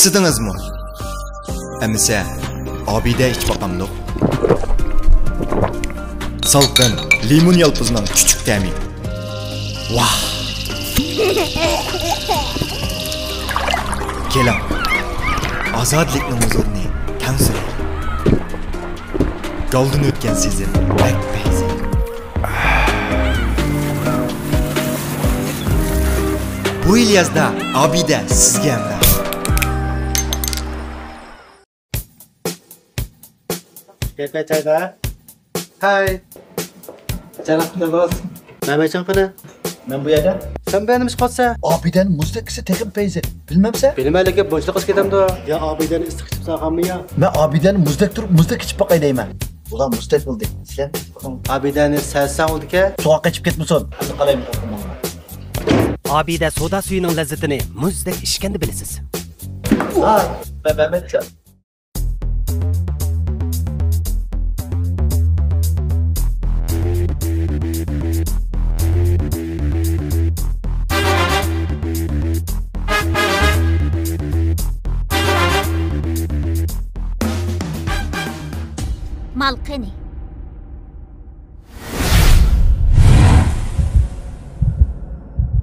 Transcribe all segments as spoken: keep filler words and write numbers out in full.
ئىسسىدىڭىزمۇ؟ ئەمىسە، ئابىدە ئىچىپ باقامدۇق؟ سالقىن لىمون يالپۇزنىڭ چۈچۈك تەمى. ۋاھ! كېلىڭ، ئازادىلىكنىڭ ھۇزۇرىنى تەڭ سۈرەيلى. گالدىن ئۆتكەن سېزىم بەك پەيزى. بۇ يىل يازدا ئابىدە سىزگە ھەمراھ. كەيپىيات چايدا. ھاي. جاناب، نېمە بولسۇن؟ مەمەچان قېنى؟ مەن بۇ يەردە. سەن بۇ يەردە نېمە ئىش قىلىۋاتىسەن؟ ئابىدەنىڭ مۇزدەك ئىسسى تېخىمۇ پەيزى. بىلمەمسەن؟ بىلىمەنلىكىن بۇنچىلىك ئىچىپ كېتەمدۇ؟ يا ئابىدەنىڭ ئىسسىق ئىچىپ ساغانمۇ يا؟ مەن ئابىدەنىڭ مۇزدەك تۇرۇپ مۇزدەك ئىچىپ باقاي دەيمەن. بۇلار مۇزدەك بولدى. سىلەر؟ ئابىدەنى سەلسەڭ بولدىكەن. سۇغا قېچىپ كەتمىسۇن. ئەمدى قالايمىقان قىلماڭلار. ئابىدە سودا سۈيىنىڭ لەززىتىنى مۇزدەك ئىچكەندە بىلىسىز. ۋاي، مەمەتجان. مال قېنى؟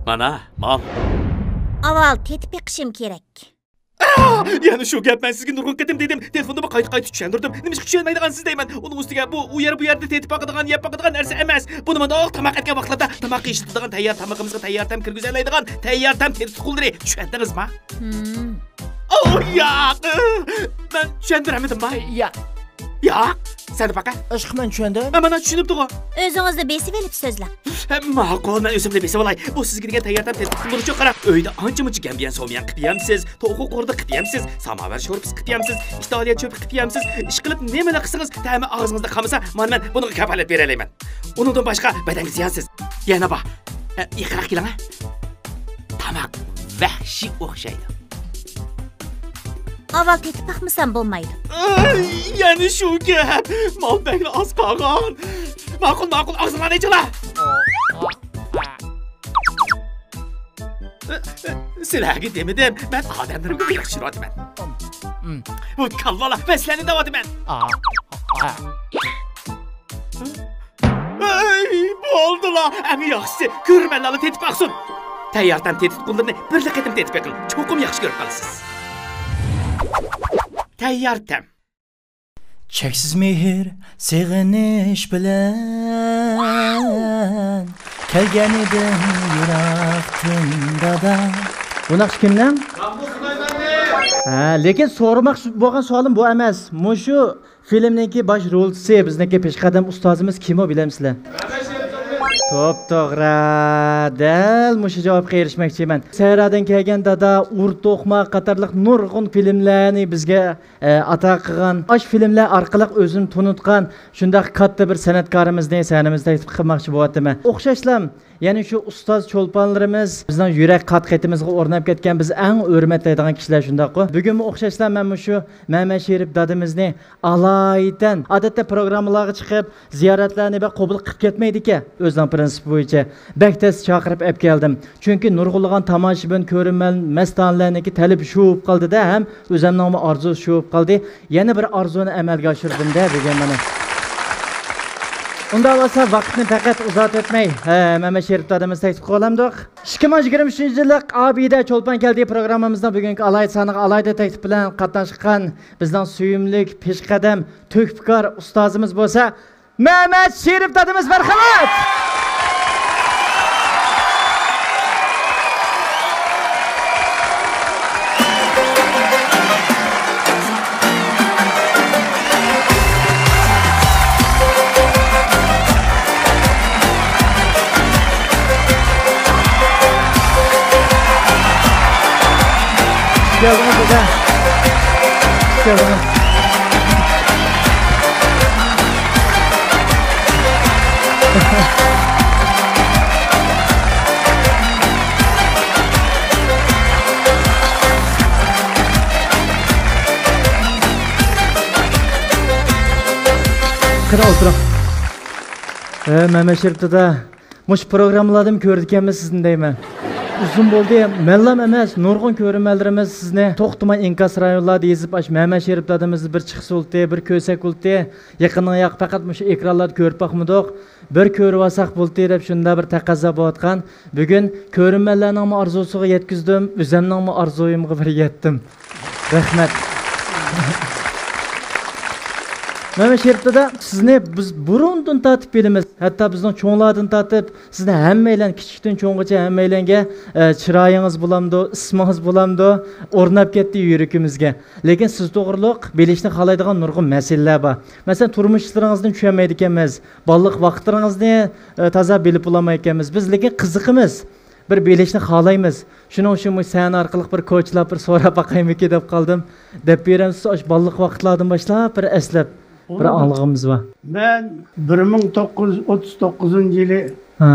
مانا، مال. ئاۋۋال تېتىپ بېقىشىم كېرەك. ئاھ! يەنە شۇ گەپ، مەن سىزگە نۇرغۇن قېتىم دېدىم، تېلېفوندىمۇ قايتا-قايتا چۈشەندۈردۈم. نېمىشقا چۈشەنمەيدىغانسىز دەيمەن. ئۇنىڭ ئۈستىگە بۇ ئۇ يەر، بۇ يەردە تېتىپ باقىدىغان، يەپ باقىدىغان نەرسە ئەمەس. بۇ نېمانداق تاماق ئەتكەن ۋاقىتلاردا تاماققا ئىشلىتىدىغان تەييار تامىقىمىزغا تەييار تەم كىرگۈزەلەيدىغان تەييار تەم تېتىتقۇلىرى. چۈشەندىڭىزما؟ ھىم. ئوھ، ياق! مەن چۈشەندۈرەلمىدىمما؟ ياق. ياق! سەن پاكا. ئىشقىلىپ مەن چۈشەندىم. ھە، مانا چۈشىنىپتىغۇ. ئۆزىڭىزنى بېسىۋېلىپ سۆزلەڭ. ھە، ماقۇل، مەن ئۆزۈمنى بېسىۋالاي. بۇ سىزگە دېگەن تەييار تەم تېتىتقۇلىرىچۇ، قاراڭ. ئۆيدە ئانچە-مۇنچە گەنبيەن سومياڭ قىپيامسىز، توخۇ قوردى قىپيامسىز، ساماۋەر شورپىسى قىپيامسىز، ئىتالىيە چۆپى قىپيامسىز. ئىشقىلىپ نېمىلا قىلسىڭىز، تەمى ئاغزىڭىزدا قالمىسا، مانا مەن بۇنىڭغا كاپالەت بېرەلەيمەن. ئۇنىڭدىن باشقا بەدەنگە زىيانسىز. يەنە بار. ھە، يېقىنراق كېلىڭە. تاماق ۋەھشىي ئوخشايدۇ. ئاۋۋال تېتىپ باقمىسام بولمايدۇ. ئاي، يەنە شۇ گەپ. مال بەكلا ئاز قالغان. ماقۇل، ماقۇل، ئاغزىڭلارنى ئېچىڭلار. سىلەرگە دېمىدىم، مەن ئادەملىرىمگە ياخشى يۈرۈۋاتىمەن. بۇ كاللىلار، مەن سىلەرنى دەۋاتىمەن. ئەي، بولدىلا، ئەڭ ياخشىسى، كۆرۈرمەنلەرلا تېتىپ باقسۇن. تەييار تەم تېتىتقۇلىرىنى بىرلا قېتىم تېتىپ بېقىڭ، چوقۇم ياخشى كۆرۈپ قالىسىز. تەييار تەم. چەكسىز مېھىر، سېغىنىش بىلەن كەلگەنىدىم يىراقتىن دادا. بۇ ناخشا كىمنىڭ؟ ھە، لېكىن سورىماقچى بولغان سوئالىم بۇ ئەمەس. مۇشۇ فىلىمنىڭكى باش رولچىسى، بىزنىڭكى پېشقەدەم ئۇستازىمىز كىم ئۇ، بىلەمسىلەر؟ توپتوغرا، دەل مۇشۇ جاۋابقا ئېرىشمەكچىمەن. سەھرادىن كەلگەن دادا، ئۇر توقماق قاتارلىق نۇرغۇن فىلىملەرنى بىزگە، ئە، ئاتا قىلغان، ئاشۇ فىلىملەر ئارقىلىق ئۆزىنى تونۇتقان، شۇنداق كاتتا بىر سەنئەتكارىمىزنى سەھنىمىزدە تەكلىپ قىلماقچى بولۇۋاتىمەن. ئوخشاشلا يەنە شۇ ئۇستاز چولپانلىرىمىز بىزنىڭ يۈرەك قات-قېتىمىزغا ئورناپ كەتكەن، بىز ئەڭ ھۆرمەتلەيدىغان كىشىلەر، شۇنداققۇ؟ بۈگۈنمۇ ئوخشاشلا مەن مۇشۇ مەمەت شېرىپ دادىمىزنى ئالايىتەن، ئادەتتە پروگراممىلارغا چىقىپ، زىيارەتلەرنى بەك قوبۇل قىلىپ كەتمەيدىكەن، ئۆزىنىڭ پىرىنسىپى بويىچە. بەك تەس چاقىرىپ ئەپ كەلدىم. چۈنكى نۇرغۇنلىغان تاماشىبىن، كۆرۈرمەن، مەستانىلەرنىڭكى تەلىپى شۇ بولۇپ قالدى-دە، ھەم ئۆزەمنىڭمۇ ئارزۇسى شۇ بولۇپ قالدى. يەنە بىر ئارزۇنى ئەمەلگە ئاشۇردۇم-دە بۈگۈن مانا. ئۇنداق بولسا ۋاقىتنى پەقەت ئۇزارتىۋەتمەي، ھە، مەمەت شېرىپ دادىمىز تەكلىپ قىلىۋالامدۇق؟ ئىككى مىڭ يىگىرمە ئۈچىنچى يىللىق ئابىدە چولپان كەلدى پروگراممىمىزنىڭ بۈگۈنكى ئالاھىدە سانىغا ئالاھىدە تەكلىپ بىلەن قاتناشقان بىزنىڭ سۆيۈملۈك پېشقەدەم تۆھپىكار ئۇستازىمىز بولسا مەمەت شېرىپ دادىمىز، مەرھەمەت! Geldiniz burada. Geldiniz. قېنى ئولتۇرۇڭ. ھە، مەمەت شېرىپ دادا، مۇشۇ پروگراممىلاردىمۇ كۆرىدىكەنمىز سىزنى دەيمەن. ئۇزۇن بولدى. مەنلام ئەمەس، نۇرغۇن كۆرۈرمەنلىرىمىز سىزنى توختىماي ئىنكاس رايونلاردا يېزىپ، ئاش مەمەت شېرىپ دادىمىزنى بىر چىقسا بولتى، بىر كۆرسەك بولتى. يېقىننىڭ ياق پەقەت مۇشۇ ئېكرانلاردا كۆرۈپ باقمىدۇق. بىر كۆرۈۋالساق بولتى دەپ شۇنداق بىر تەقەززا بولۇۋاتقان. بۈگۈن كۆرۈرمەنلەرنىڭمۇ ئارزۇسىغا يەتكۈزدۈم، ئۆزەمنىڭمۇ ئارزۇيۇمغا بىر يەتتىم. رەھمەت. مەمەت شېرىپ دادا، سىزنى بىز بۇرۇندىن تارتىپ بىلىمىز. ھەتتا بىزنىڭ چوڭلاردىن تارتىپ، سىزنى ھەممەيلەن، كىچىكتىن چوڭغىچە ھەممەيلەنگە، ئە، چىرايىڭىز بولامدۇ، ئىسمىڭىز بولامدۇ، ئورناپ كەتتى يۈرىكىمىزگە. لېكىن سىز توغرۇلۇق بىلىشنى خالايدىغان نۇرغۇن مەسىلىلەر بار. مەسىلەن، تۇرمۇش ئىشلىرىڭىزدىن چۈشەنمەيدىكەنمىز. بالىلىق ۋاقىتلىرىڭىزنى، ئە، تازا بىلىپ بولالمايدىكەنمىز. بىز لېكىن قىزىقىمىز. بىر بىلىشنى خالايمىز. شۇنىڭ ئۈچۈن مۇشۇ سەھنە ئارقىلىق بىر كوچىلاپ بىر سوراپ باقايمىكى دەپ قالدىم. دەپ بېرەمسىز، ئاشۇ بالىلىق ۋاقىتلاردىن باشلاپ بىر ئەسلەپ، بىر بولىدۇ. ئاڭلىغىنىمىز بار. مەن بىر مىڭ توققۇز يۈز ئوتتۇز توققۇزىنچى يىلى ھە.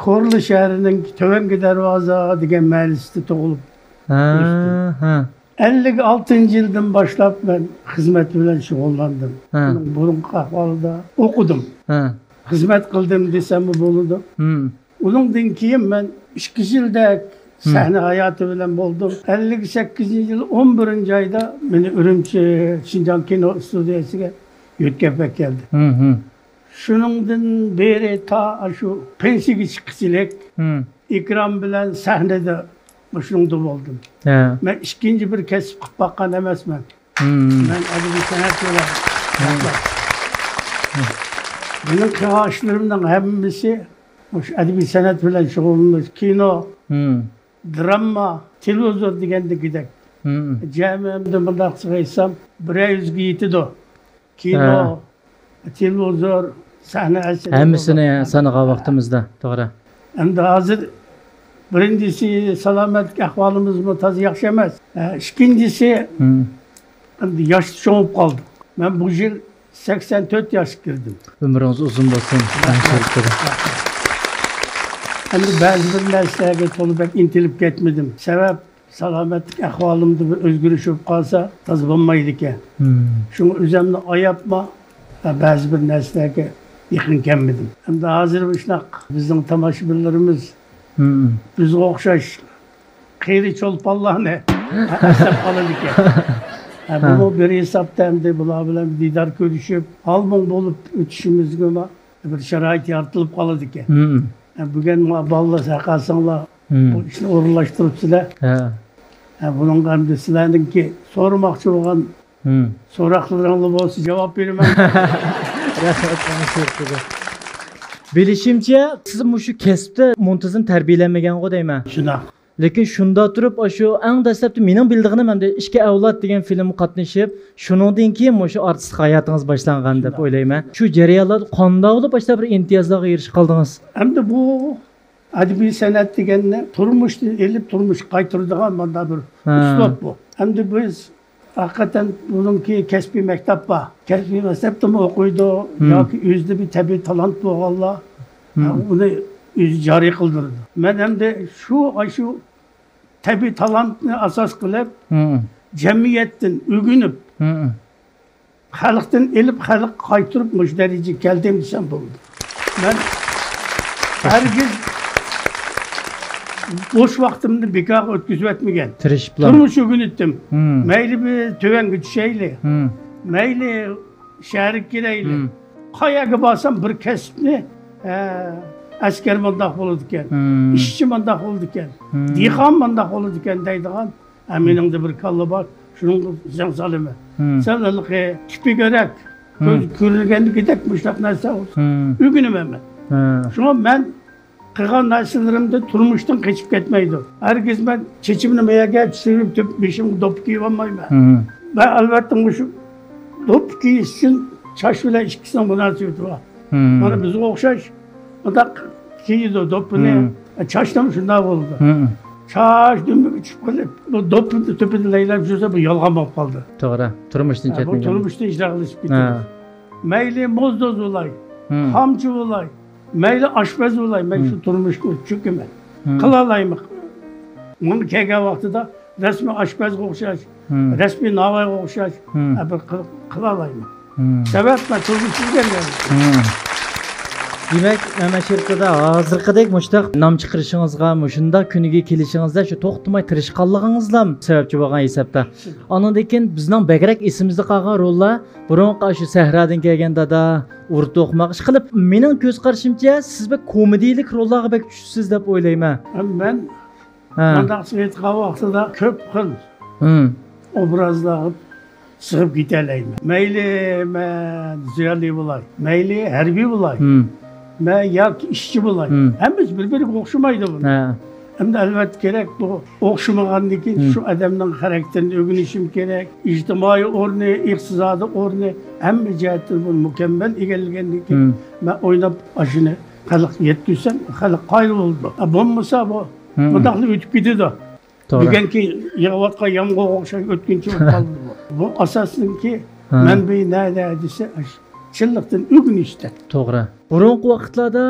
كورلا شەھىرىنىڭ تۆۋەنكى دەرۋازا دېگەن مەھەللىسىدە تۇغۇلۇپ ھە، ئۆستۈم. ھە. ئەللىك ئالتىنچى يىلدىن باشلاپ مەن خىزمەت بىلەن شۇغۇللاندىم. ھە. ئۇنىڭ بۇرۇنقى ئەھۋالىدا ئوقۇدۇم. ھە. خىزمەت قىلدىم دېسەممۇ بولىدۇ. ھىم. ئۇنىڭدىن كېيىن مەن ئىككى يىلدەك ھىم. سەھنە ھاياتى بىلەن بولدۇم. ئەللىك سەككىزىنچى يىل ئون بىرىنچى ئايدا مېنى ئۈرۈمچى شىنجاڭ كىنو ئىستۇدىيەسىگە يۆتكەپ ئەكەلدى. ھىم، ھىم. شۇنىڭدىن بېرى تا ئاشۇ پېنسىيەگە چىققىچىلىك ھىم. ئېكران بىلەن سەھنىدە مۇشۇنىڭدا بولدۇم. ھە. مەن ئىككىنچى بىر كەسىپ قىلىپ باققان ئەمەسمەن. ھىم. مەن ئەدەبىي سەنئەت بىلەن ھىم. مېنىڭ قىلغان ئىشلىرىمنىڭ ھەممىسى مۇشۇ ئەدەبىي سەنئەت بىلەن شۇغۇللىنىش، كىنو، ھىم. دراما، تېلېۋىزور دېگەندىكىدەك. ھىم. جەمئىي ئەمدى مۇنداق قىلسام، بىرەر يۈزگە يېتىدۇ. كىنو، ھە. تېلېۋىزور، سەھنە ئەسىرى ھەممىسىنى بولغان. سانىغان ۋاقتىمىزدا، توغرا. ئەمدى ھازىر بىرىنچىسى، سالامەتلىك ئەھۋالىمىزمۇ تازا ياخشى ئەمەس. ھە، ئىككىنچىسى، ھىم. ئەمدى ياشتا چوڭىيىپ قالدۇق. مەن بۇ يىل سەكسەن تۆت ياشقا كىردىم. ئۆمرىڭىز ئۇزۇن بولسۇن. رەھمەت. ئەمدى بەزى بىر نەرسىلەرگە تولا بەك ئىنتىلىپ كەتمىدىم. سەۋەب، سالامەتلىك ئەھۋالىمدا بىر ئۆزگىرىش بولۇپ قالسا، تازا بولمايدىكەن. مم. شۇڭا ئۆزۈمنى ئاياپمۇ، بەزى بىر نەرسىلەرگە يېقىن كەلمىدىم. ئەمدى ھازىر مۇشۇنداق بىزنىڭ تاماشىبىنلىرىمىز مم. بىزگە ئوخشاش قېرى چولپانلارنى ئەسلەپ قالىدىكەن. ھە، بۇمۇ ھە. بىر ھېسابتا ئەمدى بۇلار بىلەن دىدار كۆرۈشۈپ، ھال-مۇڭ بولۇپ ئۆتۈشىمىزگىمۇ بىر شارائىت يارىتىلىپ قالىدىكەن. مم. ھە، بۈگۈن ما-، بالىلار ساقاسىڭلار مم. بۇ ئىشنى ئورۇنلاشتۇرۇپسىلەر. ھە. ھە، بۇنىڭغا ئەمدى سىلەرنىڭكى سورىماقچى بولغان مم. سوراقلىرىڭلار بولسا جاۋاب بېرىمەن. رەھمەت، رەھمەت. بىلىشىمچە، سىز مۇشۇ كەسىپتە مۇنتىزىم تەربىيەلەنمىگەنغۇ دەيمەن. شۇنداق. لېكىن شۇنداق تۇرۇپ، ئاشۇ ئەڭ دەسلەپتە مېنىڭ بىلىدىغىنىم ئەمدى ئىككى ئەۋلاد دېگەن فىلىمغا قاتنىشىپ، شۇنىڭدىن كېيىن مۇشۇ ئارتىستىق ھاياتىڭىز باشلانغان دەپ شۇنداق. ئويلايمەن. شۇ جەريانلاردا قانداق بولۇپ ئاشۇنداق بىر ئىمتىيازلارغا ئېرىشىپ قالدىڭىز؟ ئەمدى بۇ ئەدەبىي سەنئەت دېگەننى تۇرمۇشتىن ئېلىپ، تۇرمۇشقا قايتۇرىدىغان مۇنداق بىر ھە. ئۇسلۇب بۇ. ئەمدى بىز ھەقىقەتەن بۇنىڭكى كەسپىي مەكتەپ بار. كەسپىي مەكتەپتىمۇ ئوقۇيدۇ مم. ياكى ئۆزىدە بىر تەبىئىي تالانت بولغانلار مم. ئۇنى ئۆزى جارى قىلدۇرىدۇ. مەن ئەمدى شۇ، ئاشۇ تەبىئىي تالانتنى ئاساس قىلىپ، مم. جەمئىيەتتىن ئۆگىنىپ، مم. خەلقتىن ئېلىپ، خەلققە قايتۇرۇپ مۇشۇ دەرىجىگە كەلدىم دېسەم بولىدۇ. مەن ھەرگىز بوش ۋاقتىمنى بىكارغا ئۆتكۈزۈۋەتمىگەن. تىرىشىپلا. تۇرمۇش ئۆگىنىتتىم. مم. مەيلى بىر تۆۋەنگە چۈشەيلى. مم. مەيلى شەھەرگە كىرەيلى. مم. قايەرگە بارسام بىر كەسىپنى، ھە، ئەسكەر مۇنداق بولىدىكەن، مم. ئىشچى مۇنداق بولىدىكەن، مم. دېھقان مۇنداق بولىدىكەن دەيدىغان ھە، مېنىڭدە بىر كاللا بار، شۇنىڭغا زەڭ سالىمەن. مم. سەن ھېلىقى تىپىگەرەك، مم. كۆز كۆرۈنگەندىكىدەك مۇشۇنداق نەرسە مم. ئۆگىنىمەن مەن. ھە. شۇڭا مەن قىلغان نەرسىلىرىمدە تۇرمۇشتىن قېچىپ كەتمەيدۇ. ھەرگىز مەن چېچىمنى مەيەگە چىرىپ تۆپ-، بېشىمغا دوپپا كىيىۋالمايمەن. مم. مەن ئەلۋەتتە مۇشۇ دوپپا كىيىش ئۈچۈن چاچ بىلەن ئىككىسىنىڭ مۇناسىۋىتى بار. مم. مانا بىزگە ئوخشاش مۇنداق كىيىدۇ دوپپىنى. مم. چاچنىمۇ شۇنداق بولىدۇ. مم. چاچ دۈمبىگە چۈشۈپ قېلىپ، بۇ دوپپىنى تۆپىدە لەيلەپ يۈرسە، بۇ يالغان بولۇپ قالدى. توغرا. تۇرمۇشتىن ھە، بۇ چەتنىگەن. تۇرمۇشتىن يىراقلىشىپ كېتىدۇ. ھە. مەيلى موزدوز بولاي، مم. خامچى بولاي، مەيلى ئاشپەز بولاي، مەن مم. شۇ تۇرمۇشقا چۆكىمەن. مم. قىلالايمەن. ماڭا كەلگەن ۋاقتىدا رەسمىي ئاشپەزگە ئوخشاش، مم. رەسمىي ناۋايغا ئوخشاش، مم. ھە، بىر قىل-، قىلالايمەن. مم. سەۋەب مەن تۇرمۇشتا ئۆگەنگەن. مم. دېمەك، مەمەت شېرىپ دادا، ھازىرقىدەك مۇشۇنداق نام چىقىرىشىڭىزغا، مۇشۇنداق كۈنىگە كېلىشىڭىزدە شۇ توختىماي تىرىشقانلىقىڭىزلام سەۋەبچى بولغان ھېسابتا. ئاندىن كېيىن بىزنىڭ بەكرەك ئېسىمىزدە قالغان روللار بۇرۇنقى شۇ سەھرادىن كەلگەن دادا، ئۇرۇق توقماق، ئىشقىلىپ، مېنىڭ كۆز قارىشىمچە، سىز بەك كومېدىيىلىك روللارغا بەك چۈشىسىز دەپ ئويلايمەن. مەن ھە. مۇنداق ئېيتقان ۋاقتىدا كۆپ خىل ھىم. ئوبرازلارغا سىغىپ كېتەلەيمەن. مەيلى مەن زىيالىي بولاي، مەيلى ھەربىي بولاي، ھىم. مەن ياكى ئىشچى بولاي. ھىم. ھەممىسى بىر-بىرىگە ئوخشىمايدۇ بۇنىڭ. ھە. ئەمدى ئەلۋەتتە كېرەك، بۇ ئوخشىمىغاندىن كېيىن ھىم. شۇ ئادەمنىڭ خاراكتېرىنى ئۆگىنىشىم كېرەك. ئىجتىمائىي ئورنى، ئىقتىسادىي ئورنى، ھەممە جەھەتتىن بۇنى مۇكەممەل ئىگىلىگەندىن كېيىن ھىم. مەن ئويناپ ئاشۇنى خەلققە يەتكۈزسەم، خەلق قايىل بولىدۇ. ھە، بولمىسا بۇ ھىم. مۇنداقلا ئۆتۈپ كېتىدۇ. توغرا. بۈگۈنكى يېغىۋاتقان يامغۇرغا ئوخشاش ئۆتكۈنچى بولۇپ قالدى بۇ. بۇ ئاساسنىڭكى ھە. مەنبەي نەدە دېسە، ئاشۇ چىنلىقتىن ئۆگىنىشتە. توغرا. بۇرۇنقى ۋاقىتلاردا،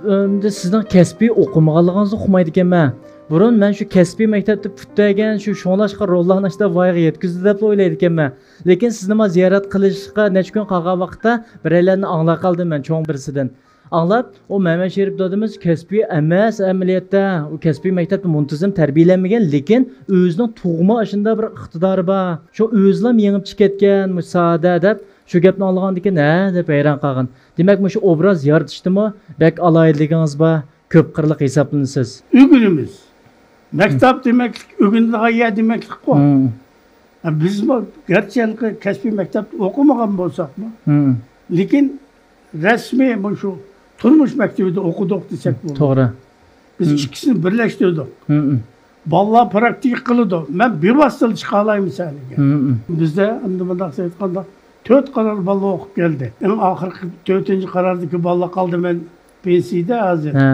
ئەمدى سىزنىڭ كەسپىي ئوقۇمىغانلىقىڭىزنى ئۇقمايدىكەنمەن. بۇرۇن مەن شۇ كەسپىي مەكتەپتە پۈتتۈرگەن، شۇ شۇڭلاشقا روللارنى ئاشۇنداق ۋايىغا يەتكۈزدى دەپلا ئويلايدىكەنمەن. لېكىن سىزنى ما زىيارەت قىلىشقا نەچچە كۈن قالغان ۋاقىتتا بىرەيلەننى ئاڭلاپ قالدىم مەن، چوڭ بىرسىدىن. ئاڭلاپ، ئۇ مەمەت شېرىپ دادىمىز كەسپىي ئەمەس ئەمەلىيەتتە، ئۇ كەسپىي مەكتەپتە مۇنتىزىم تەربىيەلەنمىگەن، لېكىن ئۆزىنىڭ تۇغما ئاشۇنداق بىر ئىقتىدارى بار. شۇ ئۆزىلا يېڭىپ چىقىپ كەتكەن مۇشۇ ساھەدە دەپ، شۇ گەپنى ئاڭلىغاندىن كېيىن، ھە دەپ ھەيران قالغان. دېمەك، مۇشۇ ئوبراز يارىتىشتىمۇ بەك ئالاھىدىلىكىڭىز بار، كۆپ قىرلىق ھېسابلىنىسىز. ئۆگىنىمىز. مەكتەپ دېمەكلىك، ئۆگىنىدىغان يەر دېمەكلىكقۇ. مم. ھە، بىزمۇ گەرچە ھېلىقى كەسپىي مەكتەپتە ئوقۇمىغان بولساقمۇ، مم. لېكىن رەسمىي مۇشۇ تۇرمۇش مەكتىۋىدە ئوقۇدۇق دېسەك بولىدۇ. توغرا. بىز مم. ئىككىسىنى بىرلەشتۈردۇق. مم. بالىلار پراكتىكا قىلىدۇ. مەن بىۋاسىتىلا چىقالايمەن سەھنىگە. مم. بىزدە ئەمدى مۇنداق ئېيتقاندا، تۆت قارار بالا ئوقۇپ كەلدى. ئەڭ ئاخىرقى تۆتىنچى قارارىكى بالا قالدى، مەن پېنسىيەدە ھازىر. ھە.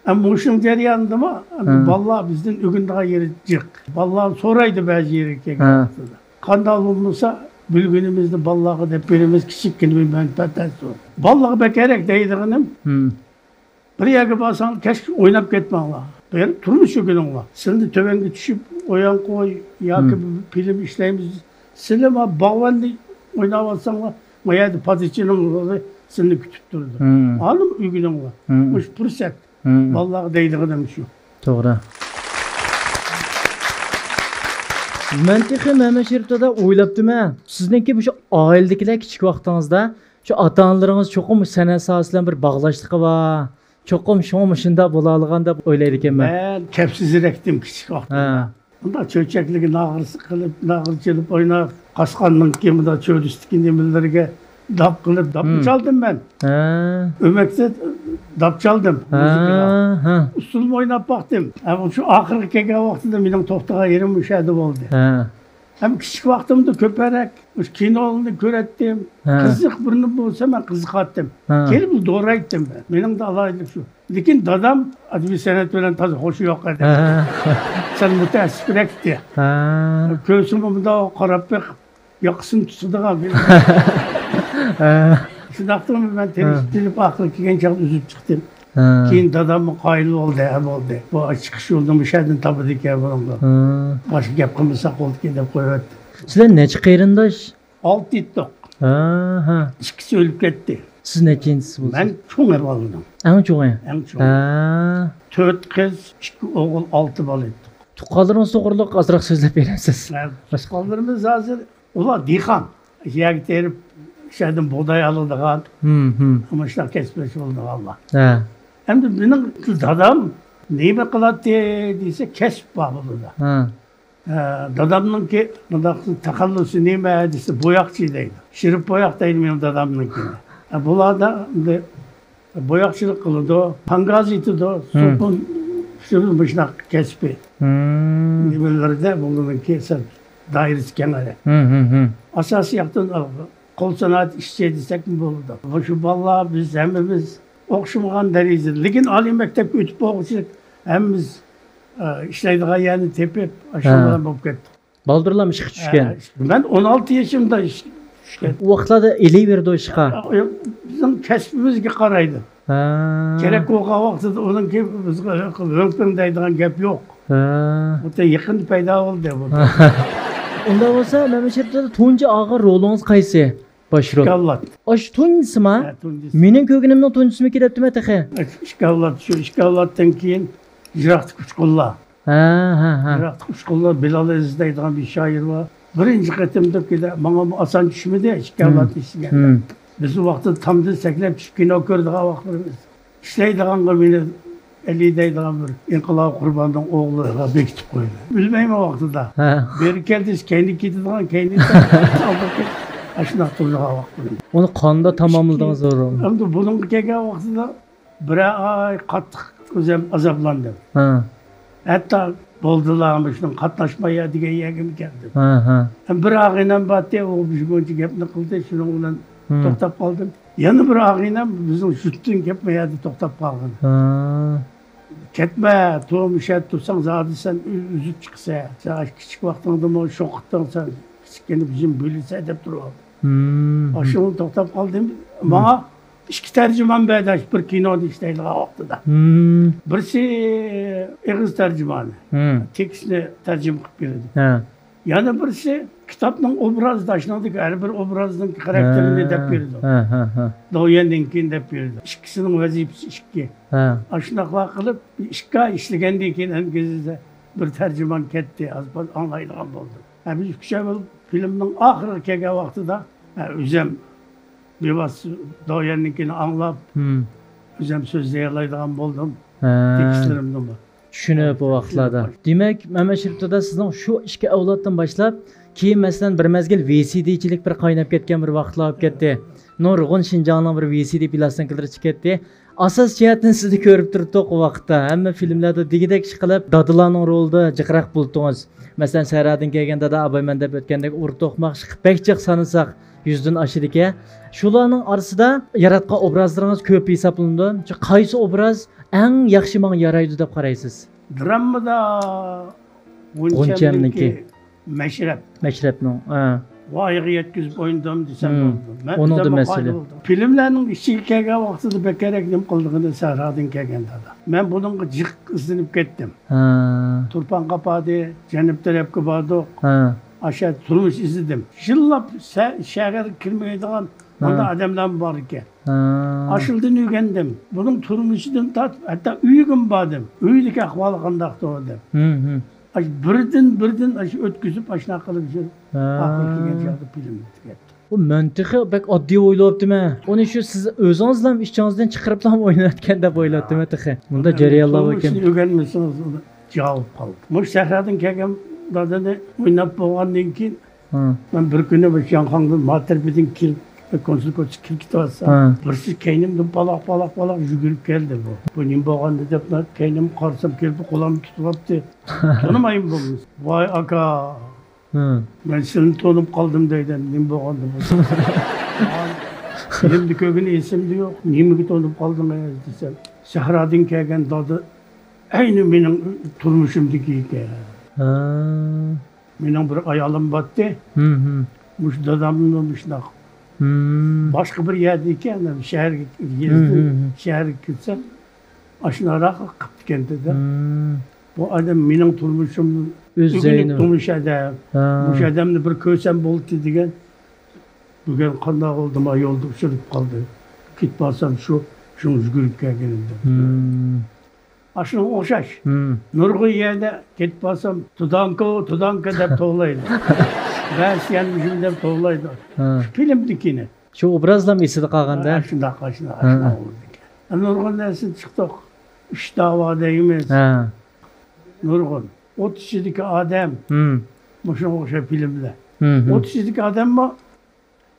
ئەمما مۇشۇنىڭ جەريانىدىمۇ ھە. بالىلار بىزدىن ئۆگىنىدىغان يېرى جىق. بالىلار سورايدۇ بەزى يېرىگە كەلگەن ھە. ۋاقتىدا. قانداق بولمىسا، بىلگىنىمىزنى بالىلارغا دەپ بېرىمىز، كىچىككىنە بىر مەنپەئەت ھەسىل. بالىلارغا بەك ھەرەك دەيدىغىنىم، ھىم. بىر يەرگە بارساڭ، كەچ ئويناپ كەتمەڭلار. بىر تۇرمۇش ئۆگىنىڭلار. سىلىنى تۆۋەنگە چۈشۈپ ئويۇن قوي ياكى ھىم. بىر فىلىم ئىشلەيمىز. سىلى ما باغۋەننى ئويناۋاتساڭلار، ما يەردە پادىچىنىڭ سىلىنى كۈتۈپ تۇرىدۇ. ھىم. ئانىمۇ ئۆگىنىڭلار. ھىم. مۇشۇ پۇرسەت. مم. بالىلارغا دەيدىغىنىم شۇ. توغرا. مەن تېخى مەمەت شېرىپ دادا ئويلاپتىمەن. سىزنىڭكى مۇشۇ ئائىلىدىكىلەر كىچىك ۋاقتىڭىزدا شۇ ئاتا-ئانىلىرىڭىز چوقۇم مۇشۇ سەنئەت ساھەسى بىلەن بىر باغلاشلىقى بار. چوقۇم شۇڭا مۇشۇنداق بولالىغان دەپ ئويلايدىكەنمەن. مەن كەپسىزرەكتىم كىچىك ۋاقتىمدا. ھە. مۇنداق چۆچەكلىكى ناغرىسى قىلىپ، ناغرا چېلىپ ئويناپ، قاسقاننىڭكى مۇنداق چۆرىسىدىكى نېمىلىرىگە داپ قىلىپ، داپمۇ مم. چالدىم مەن. ھە. ئۆمەكتە داپ چالدىم، ھە، مۇزىكىغا. ھە. ئۇسسۇلمۇ ئويناپ باقتىم. ھەم شۇ ئاخىرقى كەلگەن ۋاقتىدا مېنىڭ توختىغان يېرىم مۇشۇ يەردە بولدى. ھە. ھەم كىچىك ۋاقتىمدا كۆپرەك مۇشۇ كىنولارنى كۆرەتتىم. ھە. قىزىق بىرنى بولسا، مەن قىزىقاتتىم. ھە. كېلىپ دورايتتىم مەن. مېنىڭ ئالاھىدىلىكىم شۇ. لېكىن دادام ئەدەبىي سەنئەت بىلەن تازا خوشى يوق ئىدى. ھە. سەل مۇتەئەسسىپرەك ئىدى. ھە. كۆرسىمۇ مۇنداق قاراپ بېقىپ، ياقىسىنى تۇتىدىغان. ھە. شۇنداقتىمۇ مەن تىرىشىپ ھە. تىرىشىپ ئاخىرى كەلگەن چاغدا ئۈزۈپ چىقتىم. ھە. كېيىن داداممۇ قايىل بولدى، ھە بولدى. بۇ چىقىش يولىنى مۇشۇ يەردىن تاپىدىكەن بۇنىڭغا. ھە. باشقا گەپ قىلمىساق بولىدىكەن دەپ قويۇۋەتتى. سىلەر نەچچە قېرىنداش؟ ئالتە ئىدۇق. ھە، ھە. ئىككىسى ئۆلۈپ كەتتى. سىز نەچچىنچىسى بولىسىز؟ مەن چوڭى بالىنىڭ. ئەڭ چوڭى؟ ئەڭ چوڭى. ھە. تۆت قىز، ئىككى ئوغۇل، ئالتە بالا ئىدۇق. تۇغقانلىرىڭىز توغرىلىق ئازراق سۆزلەپ بېرەمسىز؟ ھە، تۇغقانلىرىمىز ھازىر ئۇلار دېھقان. يەرگە تېرىپ، شۇ يەردىن بۇغداي ئالىدىغان، ھىم، ھىم. مۇشۇنداق كەسىپلەشكە بولىدىغانلار. ھە. ئەمدى مېنىڭ دادام نېمە قىلاتتى دېسە، كەسىپ بار بۇلاردا. ھە. ھە، دادامنىڭكى مۇنداق تەخەللۇسى نېمە دېسە، بوياقچى دەيدۇ. شېرىپ بوياق دەيدۇ مېنىڭ دادامنىڭكىنى. ھە، بۇلاردا ئەمدى بوياقچىلىق قىلىدۇ، پاڭگاز ئېتىدۇ، ھىم. سوپۇن، شۇ مۇشۇنداق كەسپى. ھىم. نېمىلىرىدە بۇلارنىڭكى سەل دائىرىسى كەڭرەك. ھىم، ھىم، ھىم. ئاساسىي ياقتىن قول سانائەت ئىشچى دېسەكمۇ بولىدۇ. مۇشۇ بالىلار، بىز ھەممىمىز ئوخشىمىغان دەرىجىدە، لېكىن ئالىي مەكتەپكە ئۆتۈپ بولغۇچە ھەممىمىز، ئە، ئىشلەيدىغان يەرنى تېپىپ، ھە. شۇ بىلەن بولۇپ كەتتۇق. بالدۇرلا ئىشقا چۈشكەن. ھە، مەن ئون ئالتە يېشىمدا ئىشقا چۈشكەن. ئۇ ۋاقىتلاردا ئېلىۋېرىدۇ ئىشقا. بىزنىڭ كەسپىمىزگە قارايدۇ. ھە. كېرەك بولغان ۋاقتىدا ئۇنىڭكى بىزگە ۋۆڭ-پۆڭ دەيدىغان گەپ يوق. ھە. بۇ يېقىندا پەيدا بولدى بۇ. ئۇنداق بولسا، مەمەت شېرىپ دادا، تۇنجى ئالغان رولىڭىز قايسى؟ باش رول. ئىككى ئەۋلاد. ئاشۇ تۇنجىسىما؟ ھە، تۇنجىسى. مېنىڭ كۆرگىنىمنىڭ تۇنجىسىمىكى دەپتىمەن تېخى. ئىككى ئەۋلاد، شۇ ئىككى ئەۋلادتىن كېيىن يىراقتىكى ئۇچقۇنلار. ھە، ھە، ھە. يىراقتىكى ئۇچقۇنلار، بىلال ئەزىز دەيدىغان بىر شائىر بار. بىرىنچى قېتىمدا كېلە، ماڭا ئاسان چۈشمىدى، ئىككى ئەۋلاد ئىشلىگەندە. بىز ئۇ ۋاقىتتا تامدىن سەكرەپ چۈشۈپ كىنو كۆرىدىغان ۋاقىتلىرىمىز. ئىشلەيدىغانغا مېنى ئەلى دەيدىغان بىر ئىنقىلاب قۇرباننىڭ ئوغلىغا بېكىتىپ قويدى. بىلمەيمەن ۋاقتىدا. ھە. بېرى كەلدى، كەينىگە كېتىدىغان، كەينىگە ئاشۇنداق تۇرىدىغان ۋاقىت. ئۇنى قانداق تاماملىدىڭىز ئۇ؟ ئەمدى بۇنىڭغا كەلگەن ۋاقتىدا بىرەر ئاي قاتتىق ئۆزۈم ئازابلاندىم. ھە. ھەتتا بولدىلا، مۇشۇنىڭ قاتناشماي يا دېگەن يەرگىمۇ كەلدىم. ھە، ھە. ھەم بىر ئاغىنەم بارتى، ئۇ مۇشۇنچە گەپنى قىلدى، شۇنىڭ بىلەن توختاپ قالدىم. يەنە بىر ئاغىنەم بىزنىڭ يۇرتتىن كەپ ما يەردە توختاپ قالغان. ھە. كەتمە، تومۇشەدە تۇرساڭ زادى سەن ئۆ-، ئۈزۈپ چىقىسەن. سەن ئاشۇ كىچىك ۋاقتىڭدىمۇ شوقۇتتۇڭ سەن، كىچىككىنە بىزنى بۆلىسەن دەپ تۇرۇۋالدى. ھىم. ئاشۇنى توختاپ قالدىم. ماڭا ئىككى تەرجىمان بەردى، بىر كىنودا ئىشلەيدىغان ۋاقتىدا. ھىم. بىرسى ئېغىز تەرجىمانى. ھىم. تېكىستنى تەرجىمە قىلىپ بېرىدۇ. ھە. يەنە بىرسى كىتابنىڭ ئوبرازداشلىرىدىكى ھەر بىر ئوبرازنىڭ خاراكتېرىنى دەپ بېرىدۇ. ھە، ھە، ھە. دويەندىن كېيىن دەپ بېرىدۇ. ئىككىسىنىڭ ۋەزىپىسى ئىككى. ھە. ئاشۇنداقلار قىلىپ، ئىككى ئاي ئىشلىگەندىن كېيىن ئەنگىزىدە بىر تەرجىمان كەتتى، ئاز-پاز ئاڭلايدىغان بولدۇم. ھە، بىز ئۈچەيۋەن فىلىمنىڭ ئاخىرىغا كەلگەن ۋاقتىدا، ھە، ئۆزەم بىۋاسىتە دويەننىڭكىنى ئاڭلاپ، ھىم. ئۆزەم سۆزلىيەلەيدىغان بولدۇم. ھە. تېكىستلىرىمنىمۇ. چۈشىنىپ، ئۇ ۋاقىتلاردا. دېمەك، مەمەت شېرىپ دادا، سىزنىڭ شۇ ئىككى ئەۋلادتىن باشلاپ، كېيىن، مەسىلەن، بىر مەزگىل ۋى سى دىچىلىك بىر قايناپ كەتكەن بىر ۋاقىتلار بولۇپ كەتتى. نۇرغۇن شىنجاڭنىڭ بىر ۋى سى دى پىلاستىنكىلىرى چىقىپ كەتتى. ئاساسىي جەھەتتىن سىزنى كۆرۈپ تۇرۇپتۇق ئۇ ۋاقىتتا. ھەممە فىلىملەردە دېگۈدەك ئىش قىلىپ، دادىلارنىڭ رولىدا جىقراق بولۇپتىڭىز. مەسىلەن، سەھرادىن كەلگەن دادا ئابايمەن دەپ ئۆتكەندەك ئۇرۇق توقماق ئىش قىلىپ، بەك جىق سانىساق، يۈزدىن ئاشىدىكەن. شۇلارنىڭ ئارىسىدا ياراتقان ئوبرازلىرىڭىز كۆپ ھېسابلىنىدۇ. شۇ قايسى ئوبراز ئەڭ ياخشى ماڭا يارايدۇ دەپ قارايسىز؟ دراممىدا غۇنچەمنىڭكى. غۇنچەمنىڭكى مەشرەپ. مەشرەپنىڭ، ھە. ۋايىغا يەتكۈزۈپ ئوينىدىم دېسەم بولىدۇ. مەن ئۇنىڭدا ئۆزۈممۇ مەسىلە. قايىل بولدۇم. فىلىملەرنىڭ ئىچىگە كەلگەن ۋاقتىدا بەكرەك نېمە قىلىدىغىنى سەھرادىن كەلگەن دادا. مەن بۇنىڭغا جىق ئىزدىنىپ كەتتىم. ھە. تۇرپان قاپادى، جەنۇب تەرەپكە باردۇق. ھە. ئاشۇ يەردە تۇرمۇش ئىزلىدىم. يىللاپ سە-، شەھەرگە كىرمەيدىغان مۇنداق ئادەملەرمۇ بار ئىكەن. ھە. ئاشۇلدىن ئۆگەندىم. بۇنىڭ تۇرمۇشىدىن تارتىپ، ھەتتا ئۆيىگىمۇ باردىم. ئۆيدىكى ئەھۋالى قانداقتۇ دەپ. ھىم، ھىم. ئاشۇ بىردىن، بىردىن ئاشۇ ئۆتكۈزۈپ، ئاشۇنداق قىلىپ يۈرۈپ، ھە. ئاخىرى كەلگەن چاغدا فىلىم تۈگەتتى. ئۇ مەن تېخى بەك ئاددىي ئويلاپتىمەن. ئۇنى شۇ سىز ئۆزىڭىزلا ئىچىڭىزدىن چىقىرىپلا ئويناۋەتكەن دەپ ئويلاپتىمەن تېخى. مۇنداق جەريانلار بار ئىكەن. تۇرمۇشنى ئۆگەنمىسىڭىز، ئۇنى جاۋاب قالدى. مۇشۇ سەھرادىن كەلگەن دادىنى ئويناپ بولغاندىن كېيىن، ھە. مەن بىر كۈنى مۇشۇ ياڭخاڭدىن ما تەرىپىدىن كېلىپ، كونسۇلكوتسى كىرىپ كېتىۋاتسا، ھە. بىرسى كەينىمدىن پالاق، پالاق، پالاق يۈگۈرۈپ كەلدى بۇ. بۇ نېمە بولغاندۇ دەپ، مەن كەينىمگە قارىسام، كېلىپ قولۇمنى تۇتۇۋاپتۇ. تونۇمايمەن بولمىسا. ۋاي ئاكا، ھە. مەن سېنى تونۇپ قالدىم دەيدۇ، نېمە بولغاندۇ بۇ؟ يېنىمدا كۆرگىنى ئېسىمدە يوق. نېمىگە تونۇپ قالدىڭ دېسەم، سەھرادىن كەلگەن دادا ئەينى مېنىڭ تۇرمۇشۇمدىكى ئىكەن. ھە. مېنىڭ بىر ئايالىم بارتتى. ھىم، ھىم. مۇشۇ داداممۇ مۇشۇنداق. ھىم. باشقا بىر يەردە ئىكەن، شەھەرگە، يېزىدىن ھىم، ھىم، ھىم. شەھەرگە كىرسە، ئاشۇنداقراق قىپتىكەن دېدى. ھىم. بۇ ئادەم مېنىڭ تۇرمۇشۇمنىڭ ئۆگىنىپ تۇرمۇش ئادەم. ھە. مۇشۇ ئادەمنى بىر كۆرسەم بولدى دېگەن. بۈگۈن قانداق بولدىما يولدا ئۇچرىتىپ قالدى. كېتىپ بارسام شۇ، شۇ يۈگۈرۈپ كەلگىنىم دەپ. ھىم. ئاشۇنىڭغا ئوخشاش. ھىم. نۇرغۇن يەردە كېتىپ بارسام، تۇدانكو، تۇدانكا دەپ توۋلايدۇ. بەس يەنمىشىم دەپ توۋلايدۇ. ھە. شۇ فىلىمدىكىنى. شۇ ئوبرازلام ئېسىدە قالغاندا. ھە، شۇنداق، شۇنداق، ھە. شۇنداق بولىدىكەن. نۇرغۇن نەرسىدىن چىقتۇق. ئۈچ داۋا دەيمىز. ھە. نۇرغۇن. ئوت ئىچىدىكى ئادەم. ھىم. مۇشۇنىڭغا ئوخشاش فىلىملەر. ھىم، ھىم. ئوت ئىچىدىكى ئادەممۇ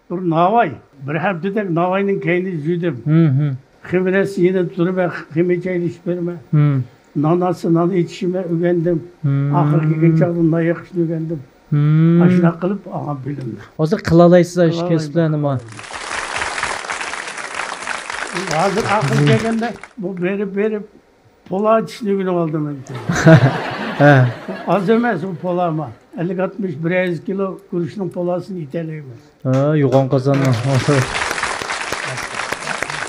بىر ناۋاي، بىر ھەپتىدەك ناۋاينىڭ كەينىدە يۈردۈم. ھىم، ھىم. خېمىرەس يېنىدا تۇرۇپ، خېمىر چاينىشىپ بېرىمەن. ھىم. نان ئالسا نان ئېتىشىمەن ئۆگەندىم. ھىم. ئاخىرى كەلگەن چاغدا نان يېقىشنى ئۆگەندىم. ھىم. ئاشۇنداق قىلىپ ئالغان فىلىمنى. ھازىر قىلالايسىز ئاشۇ كەسىپلەرنىمۇ؟ ھازىر ئاخىرى كەلگەندە بۇ بېرىپ، بېرىپ، پولا ئېتىشنى ئۆگىنىۋالدىم ئەمدى. ھە. ئاز ئەمەس ئۇ پولامۇ. ئەللىك ئاتمىش، بىر يۈز كىلو گۈرۈچنىڭ پولاسىنى ئېتەلەيمەن. ھە، يوغان قازاننىڭ.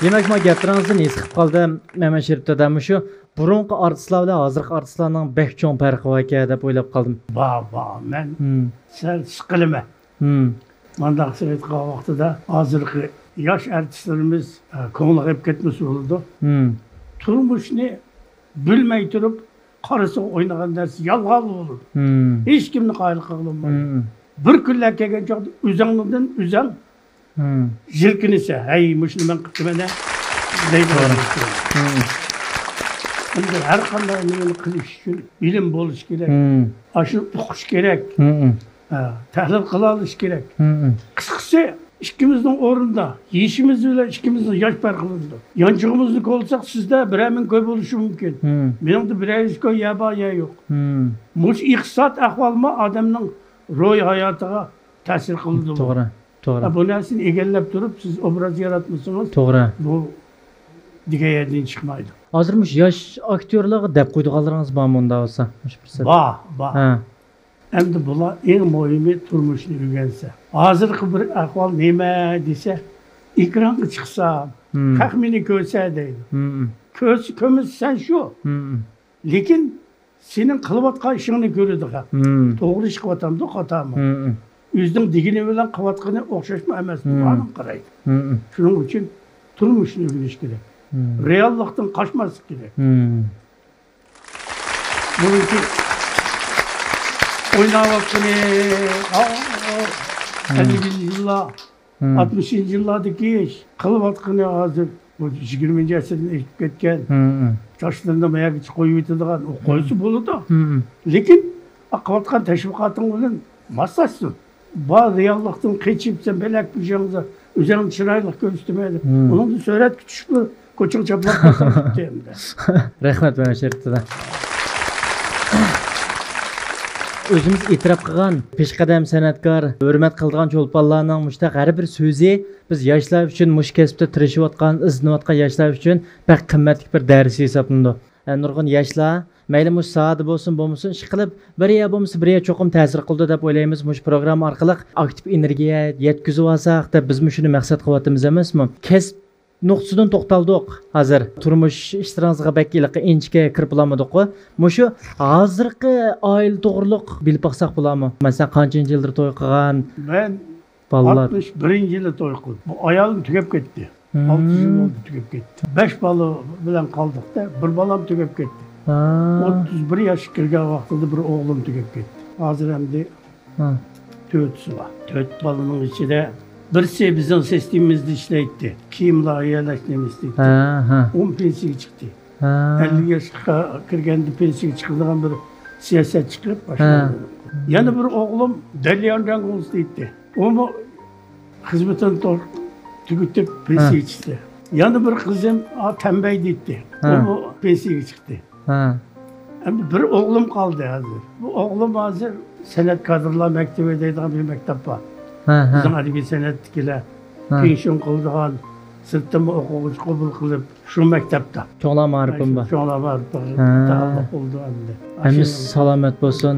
دېمەك، مانا گەپلىرىڭىزدىن ھېس قىلىپ قالدىم، مەمەت شېرىپ دادا، مۇشۇ بۇرۇنقى ئارتىسلار بىلەن ھازىرقى ئارتىسلارنىڭ بەك چوڭ پەرقى باركەن دەپ ئويلاپ قالدىم. بار، بار. مەن ھىم. سەل سىقىلىمەن. ھىم. مانداق سېلىۋاتقان ۋاقتىدا ھازىرقى ياش ئارتىسلىرىمىز، ئە، كۆڭلى قېلىپ كەتمىسە بولىدۇ. مم. تۇرمۇشنى بىلمەي تۇرۇپ، قارىسىغا ئوينىغان نەرسە يالغان بولىدۇ. مم. ھېچكىمنى قايىل قىلغىلى بولمايدۇ. مم. بىر كۈنلەر كەلگەن چاغدا ئۆزۈڭدىن ئۆزۈڭ مم. يىركىنىسە، ھەي، مۇشۇنى مەن قىپتىمەن-ە، دەيدىغان توغرا. بولىدۇ. مم. ئەمدى ھەر قانداق نېمىنى قىلىش ئۈچۈن بىلىم بولۇش كېرەك. مم. ئاشۇنى ئۇقۇش كېرەك. مم. ھە، تەھلىل قىلالىش كېرەك. مم. قىسقىسى، ئىككىمىزنىڭ ئورنىدا، يېشىمىز بىلەن ئىككىمىزنىڭ ياش پەرقى بولىدۇ. يانچۇقىمىزنى كولىساق، سىزدە بىرەر مىڭ كوي بولۇشى مۇمكىن. مم. مېنىڭدە بىرەر يۈز كوي يا بار، يا يوق. مم. مۇشۇ ئىقتىساد ئەھۋالمۇ ئادەمنىڭ روھىي ھاياتىغا تەسىر قىلىدۇ. توغرا، توغرا. ھە، بۇ نەرسىنى ئىگىلەپ تۇرۇپ، سىز ئوبراز ياراتمىسىڭىز، توغرا. بۇ دېگەن يەردىن چىقمايدۇ. ھازىر مۇشۇ ياش ئاكتيورلارغا دەپ قويىدىغانلىرىڭىز بارمۇ، ئۇنداق بولسا؟ مۇشۇ پۇرسەت. بار، بار. ھە. ئەمدى بۇلار ئەڭ مۇھىمى تۇرمۇشنى ئۆگەنسە. ھازىرقى بىر ئەھۋال نېمە دېسە، ئېكرانغا چىقسا، مم. خەق مېنى كۆرسە دەيدۇ. مم. كۆرسە، كۆرمىسە سەن شۇ. مم. لېكىن سېنىڭ قىلىۋاتقان ئىشىڭنى كۆرىدۇ خەق. مم. توغرا ئىش قىلىۋاتامدۇ، خاتامۇ؟ مم. ئۆزىنىڭ دېگىنى بىلەن قىلىۋاتقىنى ئوخشاشمۇ ئەمەسمۇ؟ مم. ئانىڭ قارايدۇ. مم. شۇنىڭ ئۈچۈن تۇرمۇشنى ئۆگىنىش كېرەك. مم. رېئاللىقتىن قاچماسلىق كېرەك. مم. بۇنىڭكى ئويناۋاتقىنى، ئا، ئا، مم. ئەللىكىنچى يىللار، مم. ئاتمىشىنچى يىللاردىكى ئىش، قىلىۋاتقىنى ھازىر بۇ يىگىرمىنچى ئەسىردىن ئۆتۈپ كەتكەن، مم. تاشلىرىنى ما يەرگىچە قويۇۋېتىدىغان، ئۇ قويسا بولىدۇ. مم. لېكىن، ئا، قىلىۋاتقان تەشۋىقاتىڭ بىلەن ماسلاشسۇن. بار رېئاللىقتىن قېچىپ، سەن بەلەك بېشىڭدا ئۆزۈڭنى چىرايلىق كۆرسىتىمەن دەپ، مم. ئۇنىڭدا سۈرەتكە چۈشۈپلا كوچىغا چاپلاپ قالساڭ بوپتۇ ئەمدى. رەھمەت، مەمەت شېرىپ دادا. ئۆزىمىز ئېتىراپ قىلغان پېشقەدەم سەنئەتكار، ھۆرمەت قىلىدىغان چولپانلارنىڭ مۇشۇنداق ھەر بىر سۆزى بىز ياشلار ئۈچۈن، مۇشۇ كەسىپتە تىرىشىۋاتقان، ئىزدىنىۋاتقان ياشلار ئۈچۈن بەك قىممەتلىك بىر دەرس ھېسابلىنىدۇ. ئە، نۇرغۇن ياشلار، مەيلى مۇشۇ ساھەدە بولسۇن، بولمىسۇن، ئىشقىلىپ، بىر يا بولمىسا بىر يا چوقۇم تەسىر قىلىدۇ دەپ ئويلايمىز. مۇشۇ پروگرامما ئارقىلىق ئاكتىپ ئېنېرگىيە يەتكۈزۈۋالساق دەپ بىزمۇ شۇنى مەقسەت قىلىۋاتىمىز ئەمەسمۇ؟ كەسىپ نۇقتىسىدىن توختالدۇق ھازىر. تۇرمۇش ئىشلىرىڭىزغا بەك ھېلىقى ئىنچىكە كىرىپ بولالمىدۇققۇ. مۇشۇ ھازىرقى ئائىلە توغرۇلۇق بىلىپ باقساق بولارمۇ؟ مەسىلەن، قانچىنچى يىلدىر توي قىلغان؟ مەن بالىلار. ئاتمىش بىرىنچى يىلى توي قىلدىم. بۇ ئايالىم تۈگەپ كەتتى. مم. ئالتە يىل بولدى تۈگەپ كەتتى. بەش بالا بىلەن قالدۇق-تە، بىر بالام تۈگەپ كەتتى. ھا. ئوتتۇز بىر ياشقا كىرگەن ۋاقتىدا بىر ئوغلۇم تۈگەپ كەتتى. ھازىر ئەمدى ھا. تۆتىسى بار. تۆت بالىنىڭ ئىچىدە بىرسى بىزنىڭ سىستېمىمىزدا ئىشلەيتتى. كىيىم لايىھەلەش نېمىسى دەيتتى. ھا، ھا. ئۇمۇ پېنسىيەگە چىقتى. ھا. ئەللىك ياشقا كىرگەندە پېنسىيەگە چىقىدىغان بىر سىياسەت چىقىرىپ باشلىدى. ھا. يەنە بىر ئوغلۇم دەليان جاڭگۇڭ دەيتتى. ئۇمۇ خىزمىتىنى تو-، تۈگىتىپ ھا. پېنسىيەگە چىقتى. يەنە بىر قىزىم، ئا، تەنبەي دەيتتى. ھا. ئۇمۇ پېنسىيەگە چىقتى. ھا. ئەمدى بىر ئوغلۇم قالدى ھازىر. بۇ ئوغلۇم ھازىر سەنئەت كادىرلار مەكتىپى دەيدىغان بىر مەكتەپ بار. ھا، ھا. بىزنىڭ ئەدەبىي سەنئەتتىكىلەر ھا. پېنشىن قىلىدىغان، سىرتتىنمۇ ئوقۇغۇچى قوبۇل قىلىپ، شۇ مەكتەپتە. چوڭلار مائارىپىمۇ بار. شۇ چوڭلار مائارىپىغا ھە. تەئەللۇق بولىدۇ ئەمدى. ھەممىسى سالامەت بولسۇن.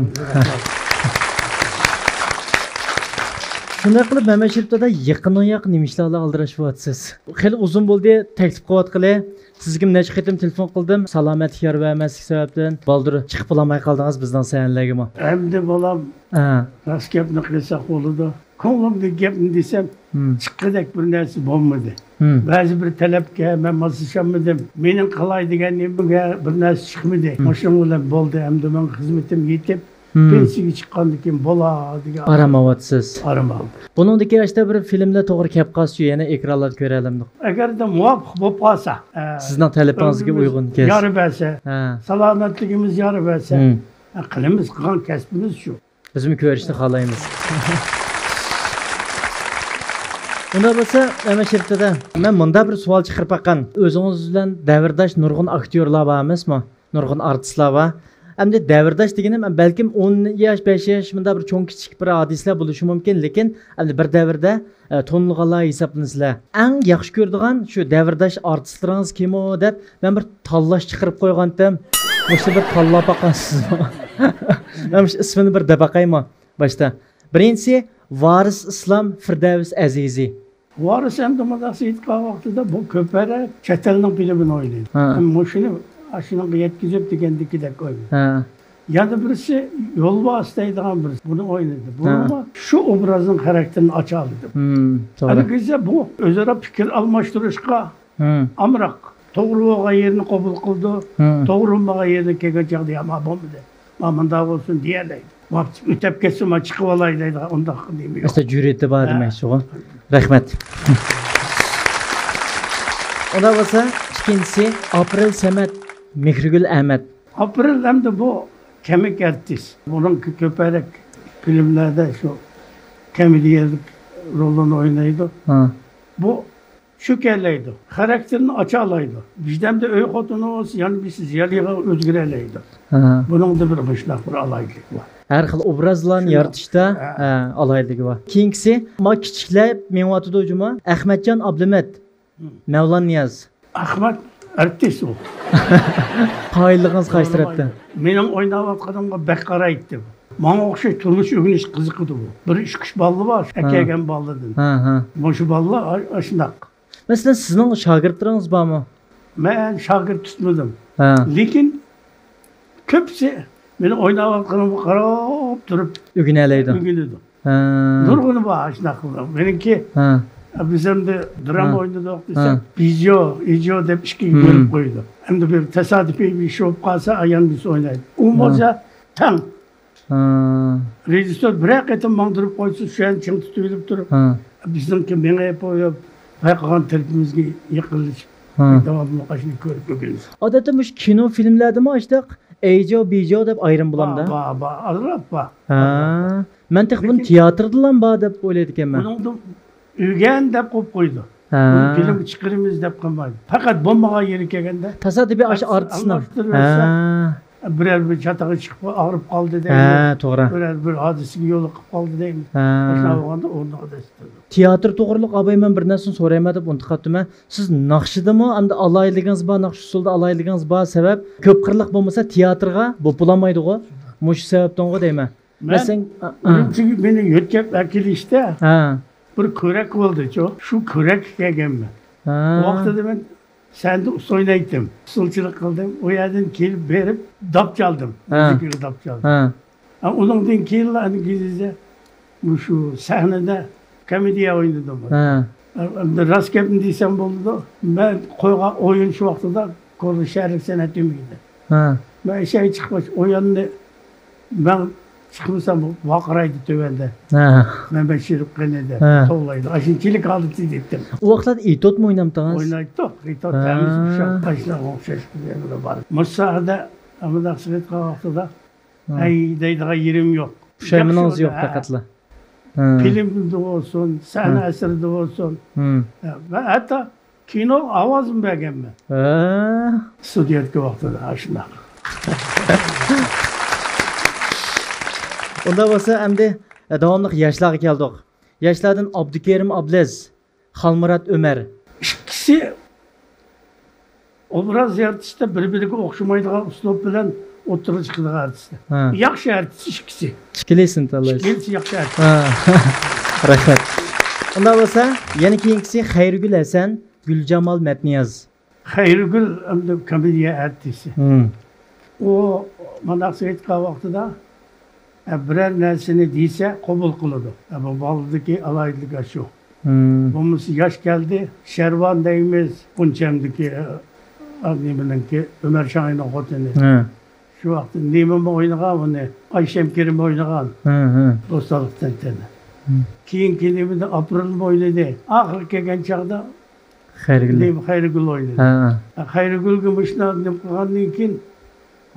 شۇنداق قىلىپ، مەمەت شېرىپ دادا، يېقىنىڭ ياق نېمە ئىشلار بىلەن ئالدىراشىۋاتىسىز؟ خېلى ئۇزۇن بولدى، تەكلىپ قىلىۋاتقىلى. سىزگىمۇ نەچچە قېتىم تېلېفون قىلدىم، سالامەتلىك يار بەرمەسلىك سەۋەبتىن بالدۇر چىقىپ بولالماي قالدىڭىز بىزنىڭ سەھنىلەرگىمۇ. ئەمدى بالام، ھە. راست گەپنى قىلساق بولىدۇ. كۆڭلۈمدىكى گەپنى دېسەم، ھىم. چىققۇدەك بىر نەرسە بولمىدى. ھىم. بەزى بىر تەلەپكە مەن ماسلىشالمىدىم. مېنىڭ قىلاي دېگەن نېمىمگە بىر نەرسە چىقمىدى. ھىم. مۇشۇنىڭ بىلەن بولدى. ئەمدى مەن خىزمىتىمگە يېتىپ، ھىم. پېنسىيەگە چىققاندىن كېيىن بولار دېگەن ئارام ئالىۋاتىسىز. ئارام ئالدىم. بۇنىڭدىكى ئاشتا بىر فىلىملەر توغرا كەپ قالسىچۇ، يەنە ئېكرانلاردا كۆرەلەمدۇق؟ ئەگەردە مۇۋاپىق بولۇپ قالسا، ھە، سىزنىڭ تەلىپىڭىزگە ئۆمرىمىز ئۇيغۇن كەلسە. يار بەرسە، ھە. سالامەتلىكىمىز يار بەرسە، ھىم. ھە، قىلىمىز، قىلغان كەسپىمىز شۇ. بىزمۇ كۆرۈشنى خالايمىز. ئۇنداق بولسا، مەمەت شېرىپ دادا، مەن مۇنداق بىر سوئال چىقىرىپ باققان. ئۆزىڭىز بىلەن دەۋرداش نۇرغۇن ئاكتيورلار بار ئەمەسمۇ؟ نۇرغۇن ئارتىسلار بار. ئەمدى دەۋرداش دېگىنىم، بەلكىم ئون ياش، بەش ياش، مۇنداق بىر چوڭ كىچىك بىر ھادىسىلەر بولۇشى مۇمكىن، لېكىن ئەمدى بىر دەۋردە، ئە، تونۇلغانلار ھېسابلىنىسىلەر. ئەڭ ياخشى كۆرىدىغان شۇ دەۋرداش ئارتىسلىرىڭىز كىمۇ دەپ، مەن بىر تاللاش چىقىرىپ قويغانتىم. مۇشۇ بىر تاللاپ باقامسىزمۇ؟ مەن مۇشۇ ئىسمىنى بىر دەپ باقايمۇ باشتا؟ بىرىنچىسى، ۋارىس ئىسلام، فىردەۋس ئەزىزى. ۋارىس ئەمدى مۇنداق ئېيتقان ۋاقتىدا بۇ كۆپرەك چەت ئەلنىڭ فىلىمىنى ئوينايدۇ. ھە. ھەم مۇشۇنى ئاشۇنىڭغا يەتكۈزۈپ دېگەندىكىدەك ئوينايدۇ. ھە. يەنە بىرسى يولۋاس دەيدىغان بىرسى. بۇنى ئوينىدى. ھە. بۇنىمۇ شۇ ئوبرازنىڭ خاراكتېرىنى ئاچالىدى. ھىم، توغرا. ھەرگىزدە بۇ ئۆزئارا پىكىر ئالماشتۇرۇشقا ھىم. ئامراق. توغرا بولغان يېرىنى قوبۇل قىلىدۇ. ھىم. توغرا بولمىغان يېرىنى كەلگەن چاغدا، «يا، ما بولمىدى. ما مۇنداق بولسۇن» دېيەلەيدۇ. «ما ئۆتەپ كەتسۇن، ما چىقىۋالاي» دەيدىغان ئۇنداق نېمە يوق. ئەسلى جۈرئىتى بار ھە. دېمەكچىغۇ. رەھمەت. ئۇنداق بولسا، ئىككىنچىسى ئاپرېل سەمەت، مېھرىگۈل ئەمەت. ئاپرېل ئەمدى بۇ كەمىك ئارتىس. بۇنىڭ كۆپرەك فىلىملەردە شۇ كومېدىيەلىك رولىنى ئوينايدۇ. ھە. بۇ چۆكەلەيدۇ. خاراكتېرىنى ئاچالايدۇ. بىردەمدە ئۆي خوتۇنى بولسا، يەنە بىرسى زىيالىيغا ئۆزگىرەلەيدۇ. ھە. بۇنىڭدا بىر مۇشۇنداق بىر ئالاھىدىلىك بار. ھەر خىل ئوبرازلارنى شۇنداق. يارىتىشتا، ھە. ھە، ئالاھىدىلىكى بار. كېيىنكىسى، ما كىچىكلەپ مېڭىۋاتىدۇ جۇما. ئەخمەتجان ئابلىمەت، ھىم. مەۋلان نىياز. ئەخمەت ئارتىس ئۇ. قايىللىقىڭىز قايسى تەرەپتە؟ مېنىڭ ئويناۋاتقىنىمغا بەك قارايتتى بۇ. ماڭا ئوخشاش تۇرمۇش ئۆگىنىش قىزىقىدۇ بۇ. بىر ئۈچ-ئۈچ بالىلىرى بار، ھە. ئەكەلگەن بالىدىن. ھە، ھە. مۇشۇ بالىلار ئا-، ئاشۇنداق. مەسىلەن، سىزنىڭ شاگىرتلىرىڭىز بارمۇ؟ مەن شاگىرت تۇتمىدىم. ھە. لېكىن كۆپسى مېنىڭ ئويناۋاتقىنىمغا قاراپ تۇرۇپ ئۆگىنەلەيدۇ. ئۆگىنىدۇ. ھە. نۇرغۇنى بار ئاشۇنداق قىلغان. مېنىڭكى، ھە. بىز ئەمدى دراما ھە. ئوينىدۇق دېسەك، ھە. بىجو، ئىجو دەپ ئىككىگە ھىم. بۆلۈپ قويىدۇ. ئەمدى بىر تاسادىپىي بىر ئىش بولۇپ قالسا، ئايان بىرسى ئوينايدۇ. ئۇ ھە. بولسا تەڭ. ھە. رېژىسسور بىرەر قېتىم ماڭدۇرۇپ قويسا، شۇ يەرنى چىڭ تۇتۇۋېلىپ تۇرۇپ، ھە. بىزنىڭكى مېڭىپ قويۇپ، بايقىغان تەرىپىمىزگە يېقىنلىشىپ، ھە. داۋاملىق ئاشۇنى كۆرۈپ ئۆگىنىمىز. ئادەتتە مۇشۇ كىنو فىلىملەردىمۇ ئاشۇنداق ئەيجو، بىجو دەپ ئايرىم بولامدا؟ بار، بار، بار. ئازراق بار. ھە. ئازراق بار. مەن تېخى بۇنى لېكىن تىياتىردىلا بار دەپ ئويلايدىكەنمەن. بۇنىڭدىن ئۆگەن دەپ قويۇپ قويىدۇ. ھە. بۇنى فىلىمگە چىقىرىمىز دەپ قويمايدۇ. پەقەت بولمىغان يېرى كەلگەندە، تاسادىپىي ئاشۇ ئارتىسنىڭ. ئالماشتۇرۇۋەتسە، ھە. بىرەر بىر چاتىقى چىقىپ ئاغرىپ قالدى دەيمىز. ھە، توغرا. بىرەر بىر ھادىسىگە يولۇقۇپ قالدى دەيمىز. ھە. ئاشۇنداق بولغاندا ئورنىغا دەسسىتىدۇ. تىياتىر توغرىلىق ئاباي مەن بىر نەرسىنى سورايمەن دەپ ئۇنتۇپ قاپتىمەن. سىز ناخشىدىمۇ ئەمدى ئالاھىدىلىكىڭىز بار، ناخشا ئۇسسۇلىدا ئالاھىدىلىكىڭىز بار سەۋەب كۆپ قىرلىق بولمىسا تىياتىرغا بولۇپ بولالمايدىغۇ. مۇشۇ سەۋەبتىنغۇ دەيمەن. مەن مەسىلەن، ئا، ئا. ئۈرۈمچىگە مېنى يۆتكەپ ئەكېلىشتە ھە. بىر كۆرەك بولدىچۇ. شۇ كۆرەككە كەلگەنمەن. ھە. ئۇ ۋاقتىدا مەن سەھنىدە ئۇسسۇل ئوينايتتىم. ئۇسسۇلچىلىق قىلدىم. ئۇ يەردىن كېلىپ بېرىپ داپ چالدىم. ھە. مۇزىكىغا داپ چالدىم. ھە. ھە، ئۇنىڭدىن كېيىنلا ئەنە گېزىتتە مۇشۇ سەھنىدە كومېدىيە ئوينىدىم. ھە. ئەمدى راست گەپنى دېسەم بولىدۇ. مەن قويغان ئويۇن شۇ ۋاقتىدا كورلا شەھەرلىك سەنئەت ئۆمىكىدە. ھە. مەن ئەشەگە چىققاچ ئويۇننى مەن چىقمىسام ۋارقىرايدۇ تۆۋەندە. ھە. مەمەت شېرىپ قېنىدە ھە. توۋلايدۇ. ئاشۇنچىلىك ھالىتى دېدىم. ئۇ ۋاقىتلاردا ئېتوتمۇ ئوينامتىڭىز؟ ئوينايتتۇق. ئېتوت ھە. ھەممىسى ئوخشاش، ئاشۇلارغا ئوخشاش بىر يەرلەر بار. مۇشۇ ساھەدە ئەمدى سېلىپ قالغان ۋاقتىدا ھە. ھەي دەيدىغان يېرىم يوق. پۇشايمىنىڭىز ياخشى يوق بولدى، ھە. پەقەتلا. ھە. فىلىمدا بولسۇن، سەھنە ھە. ئەسىرىدە بولسۇن. ھە. ھە، ۋە ھەتتا كىنوغا ئاۋازمۇ بەرگەنمەن. ھە. ئىستۇدېنتكا ۋاقتىدا ئاشۇنداق. ئۇنداق بولسا ئەمدى، ئە، داۋاملىق ياشلارغا كەلدۇق. ياشلاردىن ئابدۇكېرىم ئابلىز، خالمۇرات ئۆمەر. ئىككىسى ئوبراز يارىتىشتا بىر-بىرىگە ئوخشىمايدىغان ئۇسلۇب بىلەن ئوتتۇرىغا چىقىدىغان ئارتىسلار. ھە. ياخشى ئارتىس ئىككىسى. ئىككىلىسىنى تاللايسىز. ئىككىلىسى ياخشى ئارتىس. ھە. رەھمەت. ئۇنداق بولسا، يەنە كېيىنكىسى خەيرىگۈل ھەسەن، گۈلجامال مەتنىياز. خەيرىگۈل ئەمدى كومېدىيە ئارتىسى. ھىم. ئۇ مانداق ئېيتقان ۋاقتىدا، ئە، بىرەر نەرسىنى دېسە قوبۇل قىلىدۇ. ئە، بۇ بالىدىكى ئالاھىدىلىك ئاشۇ. ھىم. بولمىسا ياش كەلدى، شەرۋان دەيمىز، غۇنچەمدىكى، ئە، نېمىنىڭكى، ئۆمەر شاھىنىڭ خوتۇنى. ھە. شۇ ۋاقىتتا نېمىمۇ ئوينىغان ئۇنى، ئايشەم كېرىم ئوينىغان. ھە، ھە. دوستانلىق تەنتەنە. ھىم. كېيىنكى نېمىدە ئاپرېلمۇ ئوينىدى. ئاخىرى كەلگەن چاغدا خەيرىگۈل. نېمە خەيرىگۈل ئوينىدى. ھە. خەيرىگۈلگە مۇشۇنداق نېمە قىلغاندىن كېيىن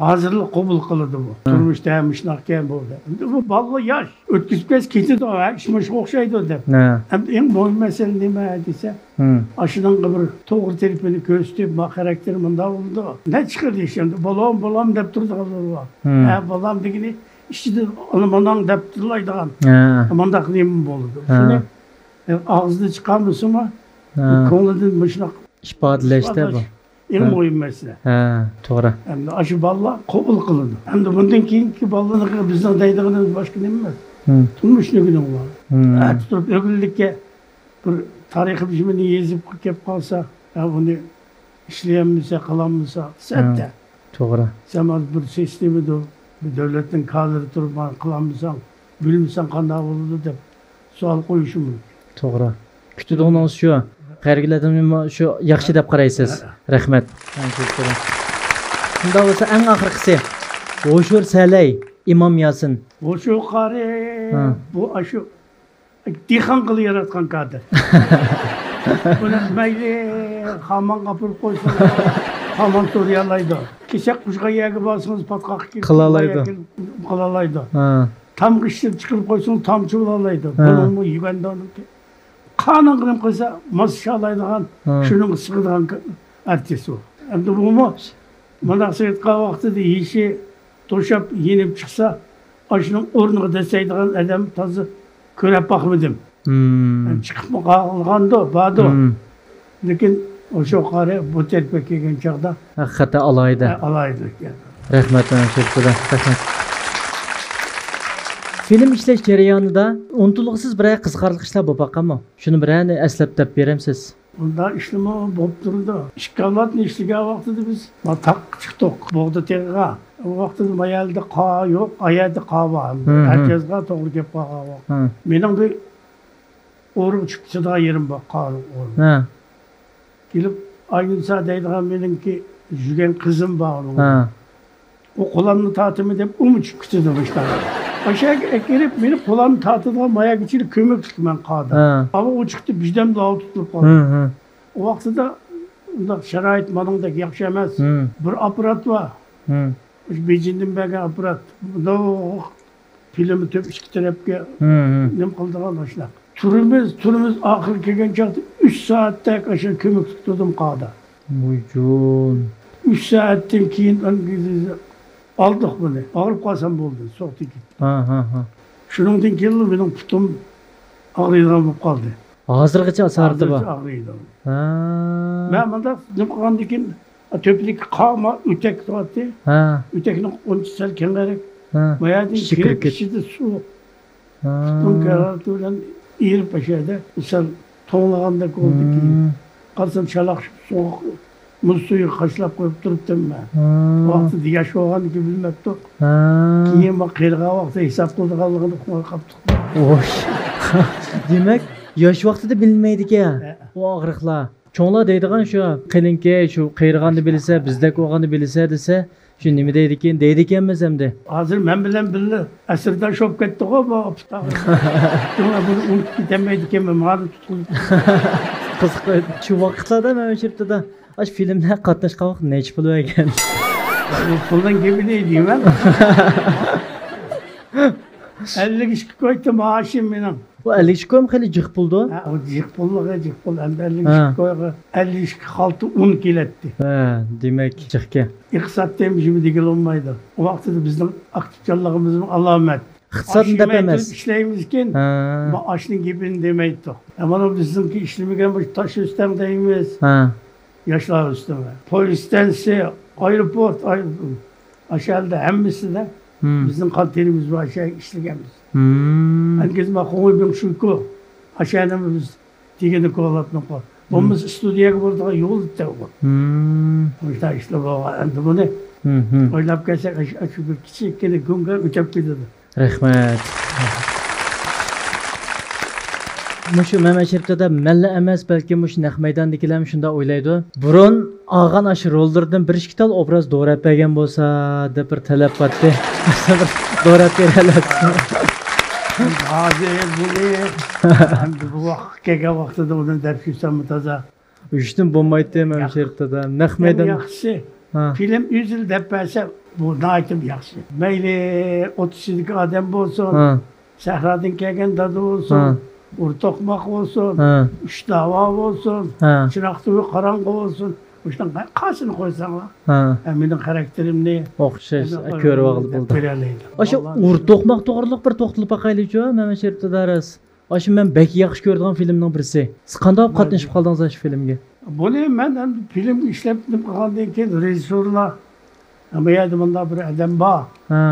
ھازىرلا قوبۇل قىلىدۇ بۇ. ھە. تۇرمۇشتا ھە مۇشۇنداق ئىكەن بۇ دەپ. ئەمدى بۇ بالىلار ياش. ئۆتكۈزۈپ كەتسە كېتىدۇ. ھە، ئىشمۇ ئىشقا ئوخشايدۇ دەپ. ھە. ئەمدى ئەڭ مۇھىم مەسىلە نېمە دېسە، ھىم. ئاشۇنىڭغا بىر توغرا تەرىپىنى كۆرسىتىپ، ما خاراكتېرى مۇنداق بولىدۇ. نەچچە خىل ئىش ئەمدى. بولام، بولام دەپ تۇرىدىغانلار بار. ھىم. ھە، بولام دېگىنى ئىچىدىن ئانا ماناڭ دەپ تىللايدىغان. ھە. مۇنداق نېمە بولىدۇ. ھە. شۇنى ئاغزىدىن چىقارمىسىمۇ، ھە. كۆڭلىدىن مۇشۇنداق ئىپادىلەشتە بۇ. ئىپادىلەش ئەڭ ھە. مۇھىم مەسىلە. ھە، توغرا. ئەمدى ئاشۇ بالىلار قوبۇل قىلىدۇ. ئەمدى بۇندىن كېيىنكى بالىلارغا بىزنىڭ دەيدىغىنىمىز باشقا نېمە ئەمەس. ھىم. تۇرمۇشنى ئۆگىنىڭلار. ھىم. ئەتە تۇرۇپ ئۆگۈنلۈككە بىر تارىخىي بىر نېمىنى يېزىپ كەپ قالسا، ھە، ئۇنى ئىشلىيەلمىسە، قىلالمىسا، سەتتە. ھە، توغرا. سەن ھازىر بىر سىستېمىدۇر، دۆلەتنىڭ كادىرى تۇرۇپ، مانا قىلالمىساڭ، بىلمىسەڭ قانداق بولىدۇ دەپ سوئال قويۇشى مۇمكىن. توغرا. كۈتىدىغىنىڭىز شۇ. قەرزگە ئادەمنىمۇ شۇ ياخشى دەپ قارايسىز. ھە. رەھمەت. شۇنداق بولسا ئەڭ ئاخىرقىسى. ھوشۇر سەلەي، ئىمام ياسىن. ھوشۇر قارى، ھە. بۇ ئاشۇ دېھقان قىلىپ ياراتقان كادىر. بۇنى مەيلى خامانغا ئاپىرىپ قويسىڭىز، خامان سورىيالايدۇ. كېسەك قۇشقان يەرگە بارسىڭىز، پاتقاققا كېلىپ قىلالايدۇ. قىلالايدۇ. ھە. تامغا ئىشلىتىپ چىقىرىپ قويسىڭىز، تامچى بولالايدۇ. ھە. بۇنىڭمۇ يۈگەنداننىڭكى قانىڭغا نېمە قىلسا، ماسلىشالايدىغان، ھە. شۇنىڭغا سىغىدىغان ئارتىس ئۇ. ئەمدى بۇمۇ مۇنداق سېلىۋاتقان ۋاقتىدا يېشى توشاپ يېنىپ چىقسا، ئاشۇنىڭ ئورنىغا دەسسەيدىغان ئادەم تازا كۆرۈپ باقمىدىم. مم. چىقىپمۇ قالغاندۇ، باردۇ. مم. لېكىن ئوشۇ قارى بۇ تەرەپكە كەلگەن چاغدا ھەقىقەتەن ئالاھىدە. ھە، ئالاھىدە ئىكەن. رەھمەت، مەن شۇ يەردە. رەھمەت. فىلىم ئىشلەش جەريانىدا ئۇنتۇلغۇسىز بىرەر قىزىقارلىق ئىشلار بولۇپ باققانمۇ؟ شۇنى بىرەرنى ئەسلەپ دەپ بېرەمسىز؟ بۇنداق ئىشلىمۇ بولۇپ تۇرىدۇ. ئىككى ئاۋلادنى ئىشلىگەن ۋاقتىدا بىز ما تاغقا چىقتۇق، بوغدا تېغىغا. ئۇ ۋاقتىدا ما يەردە قا يوق، ئا يەردە قا بار. ھە، ھە. ئەتىيازغا توغرا كېلىپ قالغان ۋاقىت. ھە. مېنىڭ بىر ئورۇق چۈشۈپ كېتىدىغان يېرىم بار، قارىڭ ئورۇق. ھە. كېلىپ، ئاينىسا دەيدىغان مېنىڭكى يۈرگەن قىزىم بار ئۇنىڭ. ھە. ئۇ قولامنى تارتىمەن دەپ، ئۇمۇ چۈشۈپ كېتىدۇ مۇشۇنداق. ئاشۇ يەرگە ئەكىرىپ، مېنى قولامنى تارتىدىغان ما يەرگىچىلىك كۆمەكلىك مەن قادا. ھە. ئاۋۇ ئۇ چىقتى، بىردەمدە ئاۋۇ تۇتۇلۇپ قالدى. ھە، ھە. ئۇ ۋاقتىدا ئۇنداق شارائىت مانىڭدەك ياخشى ئەمەس. ھە. بىر ئاپپارات بار. ھە. ئاشۇ بېيجىڭدىن بەرگەن ئاپپارات. مۇنداق فىلىمنى تۆت ئىككى تەرەپكە ھە، ھە. نېمە قىلىدىغان ئاشۇنداق. تۇرىمىز، تۇرىمىز، ئاخىرى كەلگەن چاغدا ئۈچ سائەتتەك ئاشۇ كۆمەكلىك تۇردۇم قادا. ۋايجان. ئۈچ سائەتتىن كېيىن ئالدۇق بۇنى. ئاغرىپ قالسام بولدى، سوقتى كېتتى. ھە، ھە، ھە. شۇنىڭدىن كېيىنلا مېنىڭ پۇتۇم ئاغرىيدىغان بولۇپ قالدى. ھازىرغىچە ئاسارىتى بار. ھازىرغىچە ئاغرىيدۇ. ھە. مەن مۇنداق نېمە قىلغاندىن كېيىن، تۆپىدىكى قا ما ئۆتەك تۇراتتى. ھە. ئۆتەكنىڭ ئۇنچە سەل كېڭىرەك. ھە. ما يەردىن كىرىپ، ئىچىدە سۇ. ھە. سۇنىڭ ھارارىتى بىلەن ئېرىپ ئاشۇ يەردە سەل توڭلىغاندەك بولدى كېيىن. ھە. قارىسام، شالاقشىپ سوغۇق مۇز سۈيىگە قاچىلاپ قويۇپ تۇرۇپتىمەن. ھە. ۋاقتىدا ياش بولغاندىكىن بىلمەپتۇق. ھە. كېيىن ما قېرىغان ۋاقتىدا ھېساب قىلىدىغانلىقىنى ئۇقماي قاپتۇق. ۋوي. دېمەك، ياش ۋاقتىدا بىلمەيدىكەن، ھە. ئۇ ئاغرىقلار. چوڭلار دەيدىغان شۇ، قېنىڭكى شۇ قېرىغاننى بىلىسە، بىزدەك بولغاننى بىلىسە دېسە، شۇ نېمە دەيدىكىن، دەيدىكەنمىز ئەمدى. ھازىر مەن بىلەن بىللە ئەسىرداش بولۇپ كەتتىغۇ بۇ ئاپتاق. شۇڭا بۇنى ئۇنتۇپ كېتەلمەيدىكەنمەن، مانا تۇتقۇزۇپ. قىزىق، شۇ ۋاقىتلاردا مەن ئۇ يەردە ئاشۇ فىلىملەرگە قاتناشقان ۋاقىت نەچچە پۇل بەرگەن؟ پۇلنىڭ گېپىنى دەيمەن. ئەللىك ئىككى كويتا مائاشىم مېنىڭ. ئۇ ئەللىك ئىككى كويمۇ خېلى جىق پۇلدۇ. ھە، ئۇ جىق پۇللۇق، جىق پۇل. ئەمدى ئەللىك ئىككى ھە. كويغا ئەللىك ئىككى خالتا ئۇن كېلەتتى. ھە، دېمەك، جىقكەن. ئىقتىساد تېمىشىمۇ دېگىلى بولمايدۇ. ئۇ ۋاقتىدا بىزنىڭ ئاكتىپچانلىقىمىزمۇ ئالامەت. ئىقتىسادنى دەپ ئەمەس. ئىشلەيمىزكىن، ھە. ئاشنىڭ گېپىنى دېمەيتتۇق. ئە، مانا بىزنىڭكى ئىشلىمىگەن بۇ تاش ئۆستەڭ دەيمىز. ھە. ياشلار ئۆستىڭى. پويىز ئىستانسىسى، ئايروپورت، ئاي-، ئاشۇ يەردە ھەممىسىدە مم. بىزنىڭ قان تېرىمىز بار، ئاشۇ يەردە ئىشلىگەنمىز. مم. ئەنگىز ما خۇڭ بىڭ شۇيكۇ، ئاشۇ يەردىمۇ بىز دېگىنى كولاپنىڭ قول. بولمىسا ئىستۇدىيەگە بارىدىغان يول تەۋۇ. مم. مۇشۇنداق ئىشلار بولغان. ئەمدى بۇنى مم. ئويلاپ كەلسەك، ئاشۇ، ئاشۇ بىر كىچىككىنە گۇڭگا ئۆتۈپ كېتىدۇ. رەھمەت. مۇشۇ مەمەت شېرىپ دادا مەنلا ئەمەس، بەلكى مۇشۇ نەق مەيداندىكىلەرمۇ شۇنداق ئويلايدۇ. بۇرۇن ئالغان ئاشۇ روللىرىدىن بىر ئىككى تال ئوبراز دورەپ بەرگەن بولسا دەپ بىر تەلەپ بارتتى. بىر دورەپ بېرەلەتسىڭىز. ھازىر بۇنى ئەمدى بۇ ۋاقىت كەلگەن ۋاقتىدا ئۇنى دەپ يۈرسەممۇ تازا ئۈچتىن بولمايتتى، مەن ياق. شېرىپ دادا. نەق ئەڭ مەيدان. ياخشىسى، ھە. فىلىم ئۆزىلا دەپ بەرسە، بۇ ناھايىتى ياخشى. مەيلى ئوتتۇز يىللىك ئادەم بولسۇن، ھە. سەھرادىن كەلگەن دادا بولسۇن، ھە. ئۇر توقماق بولسۇن، ھە. ئۈچ داۋا بولسۇن، ھە. چىراغ تۈۋى قاراڭغۇ بولسۇن، مۇشۇنىڭ قايسىنى قويساڭلار، ھە. ھە، مېنىڭ خاراكتېرىمنى، ھە، ئوخشاش، مېنىڭ كۆرۈۋالغىلى بولىدۇ. دەپ بېرەلەيدۇ. ئاشۇ ۋاللاھى. ئۇر توقماق توغرىلىق بىر توختىلىپ باقايلىچۇ، مەمەت شېرىپ دادا راست. ئاشۇ مەن بەك ياخشى كۆرىدىغان فىلىمنىڭ بىرسى. سىز قانداق قاتنىشىپ قالدىڭىز ئاشۇ فىلىمگە؟ بۇنى مەن ئەمدى فىلىم ئىشلەپ نېمە قىلغاندىن كېيىن رېژىسسورلار، بۇ يەردە مۇنداق بىر ئادەم بار. ھە.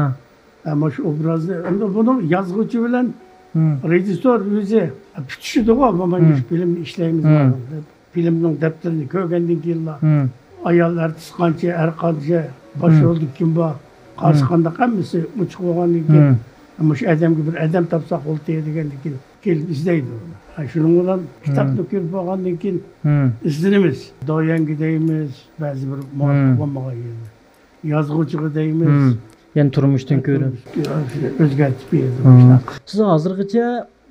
مانا شۇ ئوبرازنى، ئەمدى بۇنىڭ يازغۇچى بىلەن ھىم. رېژىسسور ئۆزى پۈتۈشىدىغۇ، مانا ھىم. شۇ فىلىمنى ئىشلەيمىز ھىم. دەپ. فىلىمنىڭ دەپتىرىنى كۆرگەندىن كېيىنلا، ھىم. ئايال ئارتىس قانچە، ئەر قانچە، باش ھىم. رولدا كىم بار، قارىسا قانداق ھەممىسى ئوچۇق بولغاندىن كېيىن، مۇشۇ ئادەمگە بىر ئادەم تاپساق بولدى دېگەندىن كېيىن كېلىپ ئىزدەيدۇ. ھە، شۇنىڭ بىلەن كىتابنى كۆرۈپ بولغاندىن كېيىن ئىزدىنىمىز. دويەنگە دەيمىز، بەزى بىر مۇۋاپىق بولمىغان يەردە. يازغۇچىغا دەيمىز. يەنە تۇرمۇشتىن كۆرۈپ. ئۆزگەرتىپ بېرىدۇ. سىز ھازىرغىچە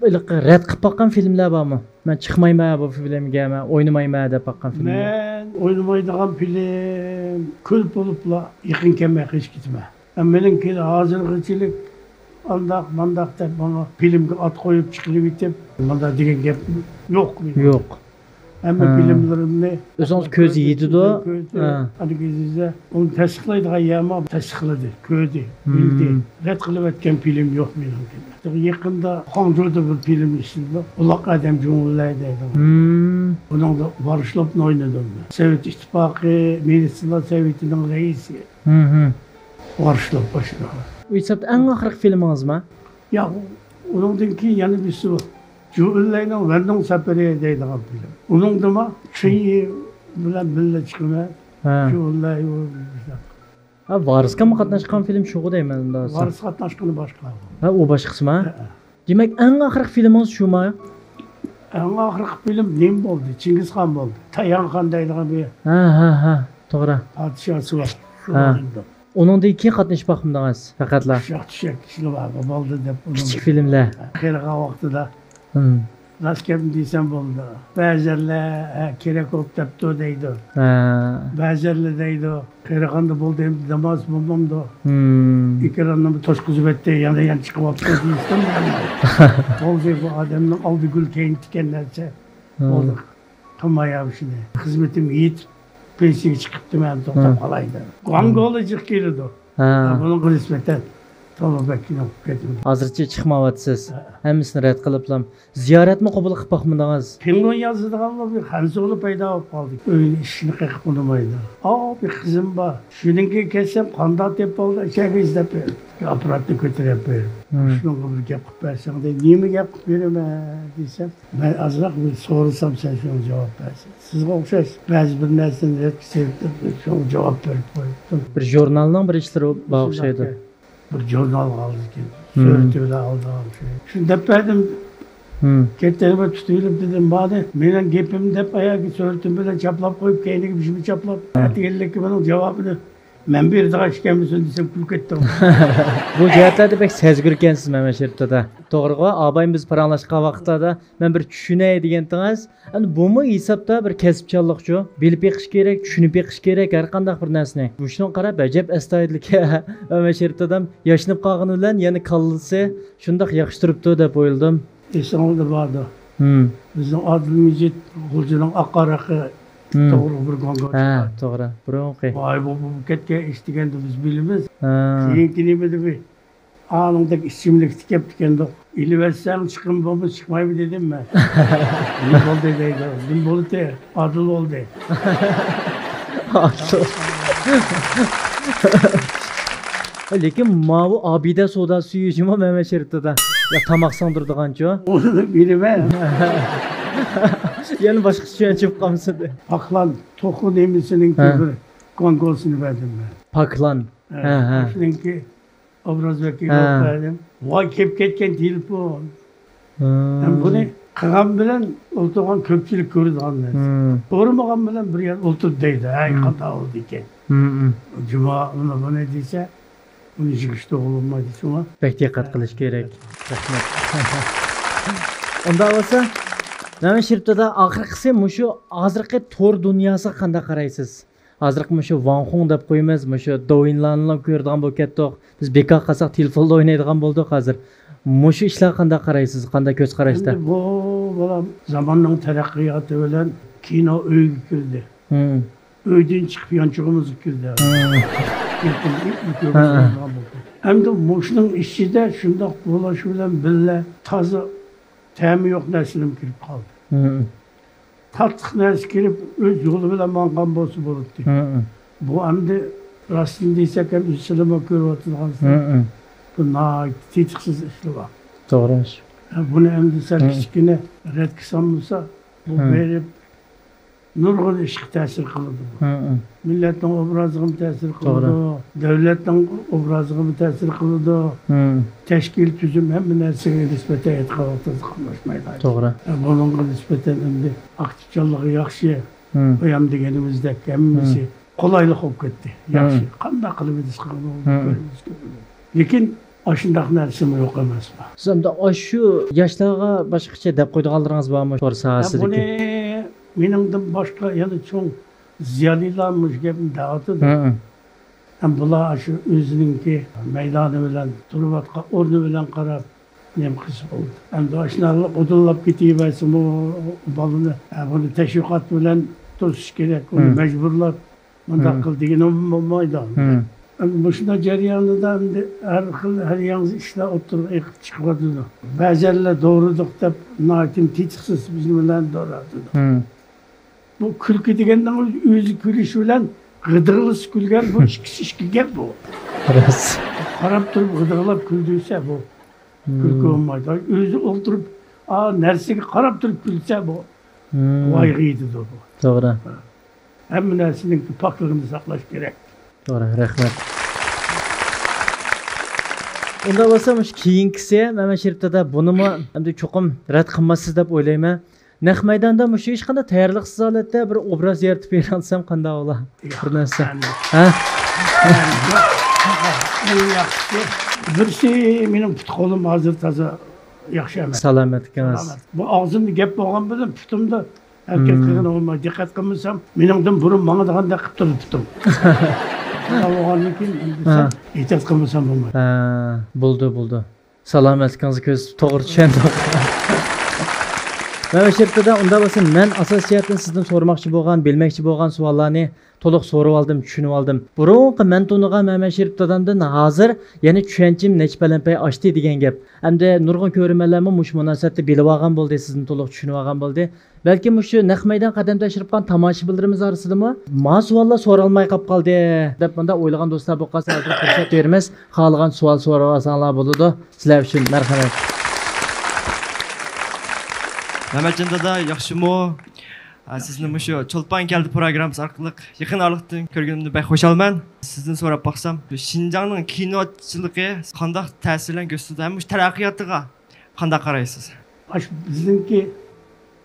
ھېلىقى رەت قىلىپ باققان فىلىملەر بارمۇ؟ مەن چىقمايمەن بۇ فىلىمگە، مەن ئوينىمايمەن دەپ باققان فىلىملەر. مەن ئوينىمايدىغان فىلىم كۆپ بولۇپلا يېقىن كەلمەي قېچىپ كېتىمەن. مېنىڭكى ھازىرغىچىلىك ئانداق، مانداق دەپ ماڭا فىلىمگە ئات قويۇپ چىقىرىۋېتىپ، مانداق دېگەن گەپ يوق مېنىڭ. يوق. ھەممە فىلىملىرىمنى ئۆزىڭىز كۆز يېتىدۇ. ئانا ئەزىزە ئۇنى تەستىقلايدىغان يەرمۇ تەستىقلىدى، كۆردى، بىلدى. رەت قىلىۋەتكەن فىلىم يوق مېنىڭكىدە. يېقىندا خاڭجۇدا بىر فىلىم ئىشلىدۇق. ئۇلاق ئادەم جۇڭلەي دەيدۇ. ئۇنىڭدا ۋارشلوپنى ئوينىدىم مەن. سوۋېت ئىتتىپاقى مىنىستىرلار سوۋېتىنىڭ رەئىسى. ۋارشلوپ باشلىقى. ئۇ ھېسابتا ئەڭ ئاخىرقى فىلىمىڭىزمۇ؟ ياق، ئۇنىڭدىن كېيىن يەنە بىرسى بار. جۇ ئۈنلەينىڭ ۋەننىڭ سەپىرى دەيدىغان فىلىم. ئۇنىڭدىمۇ چېن يى بىلەن بىللە چىقىمەن. جۇ ئۈنلەي ۋارىسقىمۇ قاتناشقان فىلىم شۇغۇ دەيمەن ئەمدى. ۋارىس قاتناشقىنى باشقا. ھە، ئۇ باشقىسىما؟ ھە. دېمەك، ئەڭ ئاخىرقى فىلىمىڭىز شۇما؟ ئەڭ ئاخىرقى فىلىم نېمە بولدى؟ چىڭگىزخان بولدى. تايانخان دەيدىغان بىر ھە، ھە، ھە، توغرا. پادىشاسى بار. شۇ ھە. ئۇنىڭدىن كېيىن قاتنىشىپ باقمىدىڭىز، پەقەتلا؟ ئۇششاق چۈشەك ئىشلار بار، بولدى دەپ. كىچىك فىلىملەر. قېرىغان ۋاقتىدا. ھىم. راست گەپنى دېسەم بولدى. بەزىلەر، ھە، كېرەك بولۇپ دەپتۇ دەيدۇ. ھە. بەزىلەر دەيدۇ، قېرىغاندا بولدى، ئەمدى ناماز بولمامدۇ؟ ھىم. ئېكراننى توشقۇزۇپ ئەتتى، يەنە، يەنە چىقىۋاپتۇ دېيىشتىن بولدى، بۇ ئادەمنىڭ ئالدى گۈل كەينى تىكەن نەرسە. ھىم. بولدى. قىلماي ئاشۇنى. خىزمىتىم يېتىپ، پېنسىيەگە چىقىپتىمەن، توختاپ قالاي دەپ. گۇاڭگولا جىق كېلىدۇ. ھە. بۇنىڭغا نىسبەتەن تولا بەك كېيىن ئوقۇپ كەتتىم. ھازىرچە چىقمايۋاتىسىز. ھە. ھەممىسىنى رەت قىلىپلام. زىيارەتمۇ قوبۇل قىلىپ باقمىدىڭىز؟ پىڭلۇن يازىدىغانلار بىر خەنزۇلا پەيدا بولۇپ قالدى. ئۆينى ئىشىكنى قېقىپ ئۇنىمايدۇ. ئاۋۇ بىر قىزىم بار. شۇنىڭكىگە كەلسەم، قانداق دەپ بولدى؟ ئىچەرگە ئىزدەپ بېرىپ، ئاپپاراتنى كۆتۈرۈپ بېرىپ. ھىم. شۇنىڭغا بىر گەپ قىلىپ بەرسەڭ دەيدۇ. نېمە گەپ قىلىپ بېرىمەن دېسەم، مەن ئازراق بىر سورىسام، سەن شۇنىڭغا جاۋاب بەرسەن. سىزگە ئوخشاش بەزى بىر نەرسىنى رەتكە سېلىپ، شۇڭا جاۋاب بېرىپ قويۇپتۇم. بىر ژۇرنالنىڭ بىر ئىشلىرى بار ئوخشايدۇ. بىر ژۇرنالغا ئالىدىكەن. ھىم. سۈرىتى بىلەن ئالىدىغان شۇ. شۇنى دەپ بەردىم. ھىم. كەتتەڭ بىر تۇتۇۋېلىپ دېدىم، مانا مېنىڭ گېپىمنى دەپ ئاياغى سۈرىتىم بىلەن چاپلاپ قويۇپ، كەينىگە بىر شېمە چاپلاپ، ھە. ئەتىگەنلىككە بۇنىڭ جاۋابىنى مەن بېرىدىغان ئىكەنمىسۇن دېسەم، كۈلۈپ كەتتىڭ. بۇ جەھەتلەردە بەك سەزگۈركەنسىز، مەمەت شېرىپ دادا. توغرىغۇ، ئابايىم بىز پاراڭلاشقان ۋاقىتلاردا مەن بىر چۈشىنەي دېگەنتىڭىز. ئەمدى بۇمۇ ھېسابتا بىر كەسىپچانلىقچۇ. بىلىپ بېقىش كېرەك، چۈشىنىپ بېقىش كېرەك ھەر قانداق بىر نەرسىنى. مۇشۇنىڭغا قاراپ، ئەجەب ئەستايىدىلكەن، مەمەت شېرىپ دادام ياشىنىپ قالغىنى بىلەن يەنە كاللىسى شۇنداق ياخشى تۇرۇپتۇ دەپ ئويلىدىم. ئېسىڭىزدە باردۇ. ھىم. بىزنىڭ ئادىل مىجىت غۇلجىنىڭ ئاق ھارىقى توغرىلىق بىر گۇاڭگاۋ ھە، چىققان. توغرا. بۇرۇنقى. ۋاي، بۇ، بۇ كەتكەن ئىش دېگەندە بىز بىلىمىز. ھە. كېيىنكى نېمىدە بىر ئانىڭدەك ئىچىملىك تىكەپتىكەندۇق. ئېلىۋەتسەڭ چىقىممۇ بولمىسا چىقمايمۇ دېدىم مەن. نېمە بولدى دەيدۇ. نېمە بولدى؟ ئادىل بولدى. ئادىل. لېكىن ماۋۇ ئابىدە سودا سۈيى جۇمۇ مەمەت شېرىپ دادا. يا تاماق سىڭدۈرىدىغانچۇ؟ ئۇنى بىلىمەن. يەنە باشقا چۈشەنچە بولۇپ قالمىسۇن. پاكلان توخۇ نېمىسىنىڭكى ھە. بىر گۇاڭگوسىنى بەردىم مەن. پاكلان. ھە، ھە، ھە. شۇنىڭكى ئوبراز ۋەكىلى ھە. بولۇپ بەردىم. ۋاي، كېلىپ كەتكەن تېلېفون. ھە. ھەم بۇنى قىلغان بىلەن ئولتۇرغان كۆپچىلىك كۆرىدىغان نەرسە. ھىم. كۆرمىگەن بىلەن بىر يەر ئولتۇرۇپ دەيدۇ، ھەي، ھىم. قانداق بولدىكەن؟ ھىم، ھىم. جۇما ئۇنى بۇنى دېسە، ئۇنى يىغىشتۇرغىلى بولمايدۇ، شۇڭا. بەك دىققەت قىلىش كېرەك. رەھمەت. ئۇنداق بولسا، مەمەت شېرىپ دادا، ئاخىرقىسى مۇشۇ ھازىرقى تور دۇنياسىغا قانداق قارايسىز؟ ھازىرقى مۇشۇ ۋاڭخۇڭ دەپ قويىمىز، مۇشۇ دوۋيىنلاننىلا كۆرىدىغان بولۇپ كەتتۇق. بىز بىكار قالساق تېلېفوندا ئوينايدىغان بولدۇق ھازىر. مۇشۇ ئىشلارغا قانداق قارايسىز؟ قانداق كۆز قاراشتا؟ ئەمدى بۇ، بالام، زاماننىڭ تەرەققىياتى بىلەن كىنو ئۆيگە كىردى. ھىم. ئۆيدىن چىقىپ يانچۇقىمىزغا كىردى. ھىم. يېقىن، يېقىن ھە. ئۆيگە بولدى. ئەمدى مۇشۇنىڭ ئىچىدە شۇنداق بولۇش بىلەن بىللە تازا تەمى يوق نەرسىلەرمۇ كىرىپ قالدى. ھىم. تاتلىق نەرسە كىرىپ، ئۆز يولى بىلەن ماڭغان بولسا بولاتتى. ھىم. بۇ ئەمدى راستىنى دېسەك ھەم، ئۆزىڭىزمۇ كۆرۈۋاتىدىغانسىز. ھىم. بۇ ناھايىتى تېتىقسىز ئىشلار بار. توغرا ئىش. ھە، بۇنى ئەمدى سەل ھىم. كىچىككىنە رەتكە سالمىسا، بۇ ھىم. بېرىپ نۇرغۇن ئىشقا تەسىر قىلىدۇ. ھە، ھە. مىللەتنىڭ ئوبرازىغىمۇ تەسىر قىلىدۇ، توغرا. دۆلەتنىڭ ئوبرازىغىمۇ تەسىر قىلىدۇ. ھە. تەشكىل تۈزۈم، ھەممە نەرسىگە نىسبەتەن ئېيتقان ۋاقتىمىزدا قاملاشمايدۇ. توغرا. ھە، بۇنىڭغا نىسبەتەن ئەمدى ئاكتىپچانلىقى ياخشى. ھە. بايام دېگىنىمىزدەك ھەممىسى ھە. قولايلىق بولۇپ كەتتى. ھە. ياخشى. قانداق قىلىپ ئىدىش قىلغىنىنى ھە. كۆرىمىز، كۆرىمىز. لېكىن ئاشۇنداق نەرسىمۇ يوق ئەمەسمۇ. سىز ئەمدى ئاشۇ ياشلارغا باشقىچە دەپ قويىدىغانلىرىڭىز بارمۇ تور ھە، ساھەسىدىكى؟ بۇنى مېنىڭدىن باشقا يەنە چوڭ زىيالىيلار مۇشۇ گەپنى دەۋاتىدۇ. ھە، ھە. ھەم بۇلار شۇ ئۆزىنىڭكى مەيدانى بىلەن، تۇرۇۋاتقان ئورنى بىلەن قاراپ نېمە قىلسا بولىدۇ. ئەمدى ئاشۇنداقلا ئۇدۇللاپ كېتىۋەرسىمۇ بالىنى، ھە، بۇنى تەشۋىقات بىلەن توسۇش كېرەك، ئۇنى ھە. مەجبۇرلاپ مۇنداق ھە. قىل دېگىنىمۇ بولمايدۇ. ھە. ئەمدى مۇشۇنداق جەريانىدا ئەمدى ھەر خىل، ھەر ياڭزا ئىشلار ئوتتۇرىغا ئېقىپ چىقىۋاتىدۇ. بەزەنلەر دورىدۇق دەپ ناھايىتى تېتىقسىز بىزنى بىلەن دورىتىدۇ. ھە. بۇ كۈلكە دېگەننىڭ ئۆزى كۈلۈش بىلەن غىدىقلىسا كۈلگەن، بۇ ئىككىسى ئىككى گەپ بۇ. راست. قاراپ تۇرۇپ غىدىقلاپ كۈلدۈرسە بۇ كۈلكە بولمايدۇ. ئۆزى ئولتۇرۇپ، ئا، نەرسىگە قاراپ تۇرۇپ كۈلسە بۇ ۋايغا يېتىدۇ بۇ. توغرا. ھەممە نەرسىنىڭ پاكلىقىنى ساقلاش كېرەك. توغرا، رەھمەت. ئۇنداق بولسا مۇشۇ كېيىنكىسى، مەمەت شېرىپ دادا، بۇنىمۇ ئەمدى چوقۇم رەت قىلماسسىز دەپ ئويلايمەن. نەق مەيداندا مۇشۇ ھېچقانداق تەييارلىقسىز ھالەتتە بىر ئوبراز يارىتىپ بېرەلىسەم قانداق بولا؟ بىر نەرسە. ھە؟ ئەڭ ياخشىسى. بىرسى مېنىڭ پۇت قولۇم ھازىر تازا ياخشى ئەمەس. سالامەتلىكىڭىز. سالامەت. بۇ ئاغزىمدا گەپ بولغان بىلەن پۇتۇمدا ھەرىكەت قىلغىنى بولماي، دىققەت قىلمىسام، مېنىڭدىن بۇرۇن ماڭىدىغاندەك قىلىپ تۇرىدۇ پۇتۇم. شۇنداق بولغاندىن كېيىن ئەمدى سەل ئېھتىيات قىلمىسام بولمايدۇ. ھە، بولدى، بولدى. سالامەتلىكىڭىزنى كۆرسىتىپ توغرا چۈشەندۇق. مەمەت شېرىپ دادا، ئۇنداق بولسا مەن ئاساسىي جەھەتتىن سىزدىن سورىماقچى بولغان، بىلمەكچى بولغان سوئاللارنى تولۇق سورىۋالدىم، چۈشىنىۋالدىم. بۇرۇنقى مەن تونۇغان مەمەت شېرىپ دادامدىن ھازىر يەنە چۈشەنچىم نەچچە پەلەمپەي ئاشتى دېگەن گەپ. ئەمدى نۇرغۇن كۆرۈرمەنلەرمۇ مۇشۇ مۇناسىۋەتتە بىلىۋالغان بولدى، سىزدىن تولۇق چۈشىنىۋالغان بولدى. بەلكىم مۇشۇ نەق مەيدان قەدەم تەشرىپ قىلغان تاماشىبىنلىرىمىز ئارىسىدىمۇ ما سوئاللار سورالماي قاپ قالدى دەپ مۇنداق ئويلىغان دوستلار بولۇپ قالسا، ھازىر پۇرسەت بېرىمىز. خالىغان سوئال سوراۋالساڭلار بولىدۇ. سىلەر ئۈچۈن مەرھەمەت. مەمەتجان دادا، ياخشىمۇ؟ ئا، سىزنى مۇشۇ چولپان كەلدى پروگراممىسى ئارقىلىق يېقىن ئارىلىقتىن كۆرگىنىمدىن بەك خۇشالمەن. سىزدىن سوراپ باقسام، شىنجاڭنىڭ كىنوچىلىقى قانداق تەسىرلەرنى كۆرسىتىدۇ ھەم مۇشۇ تەرەققىياتىغا قانداق قارايسىز؟ ئاشۇ بىزنىڭكى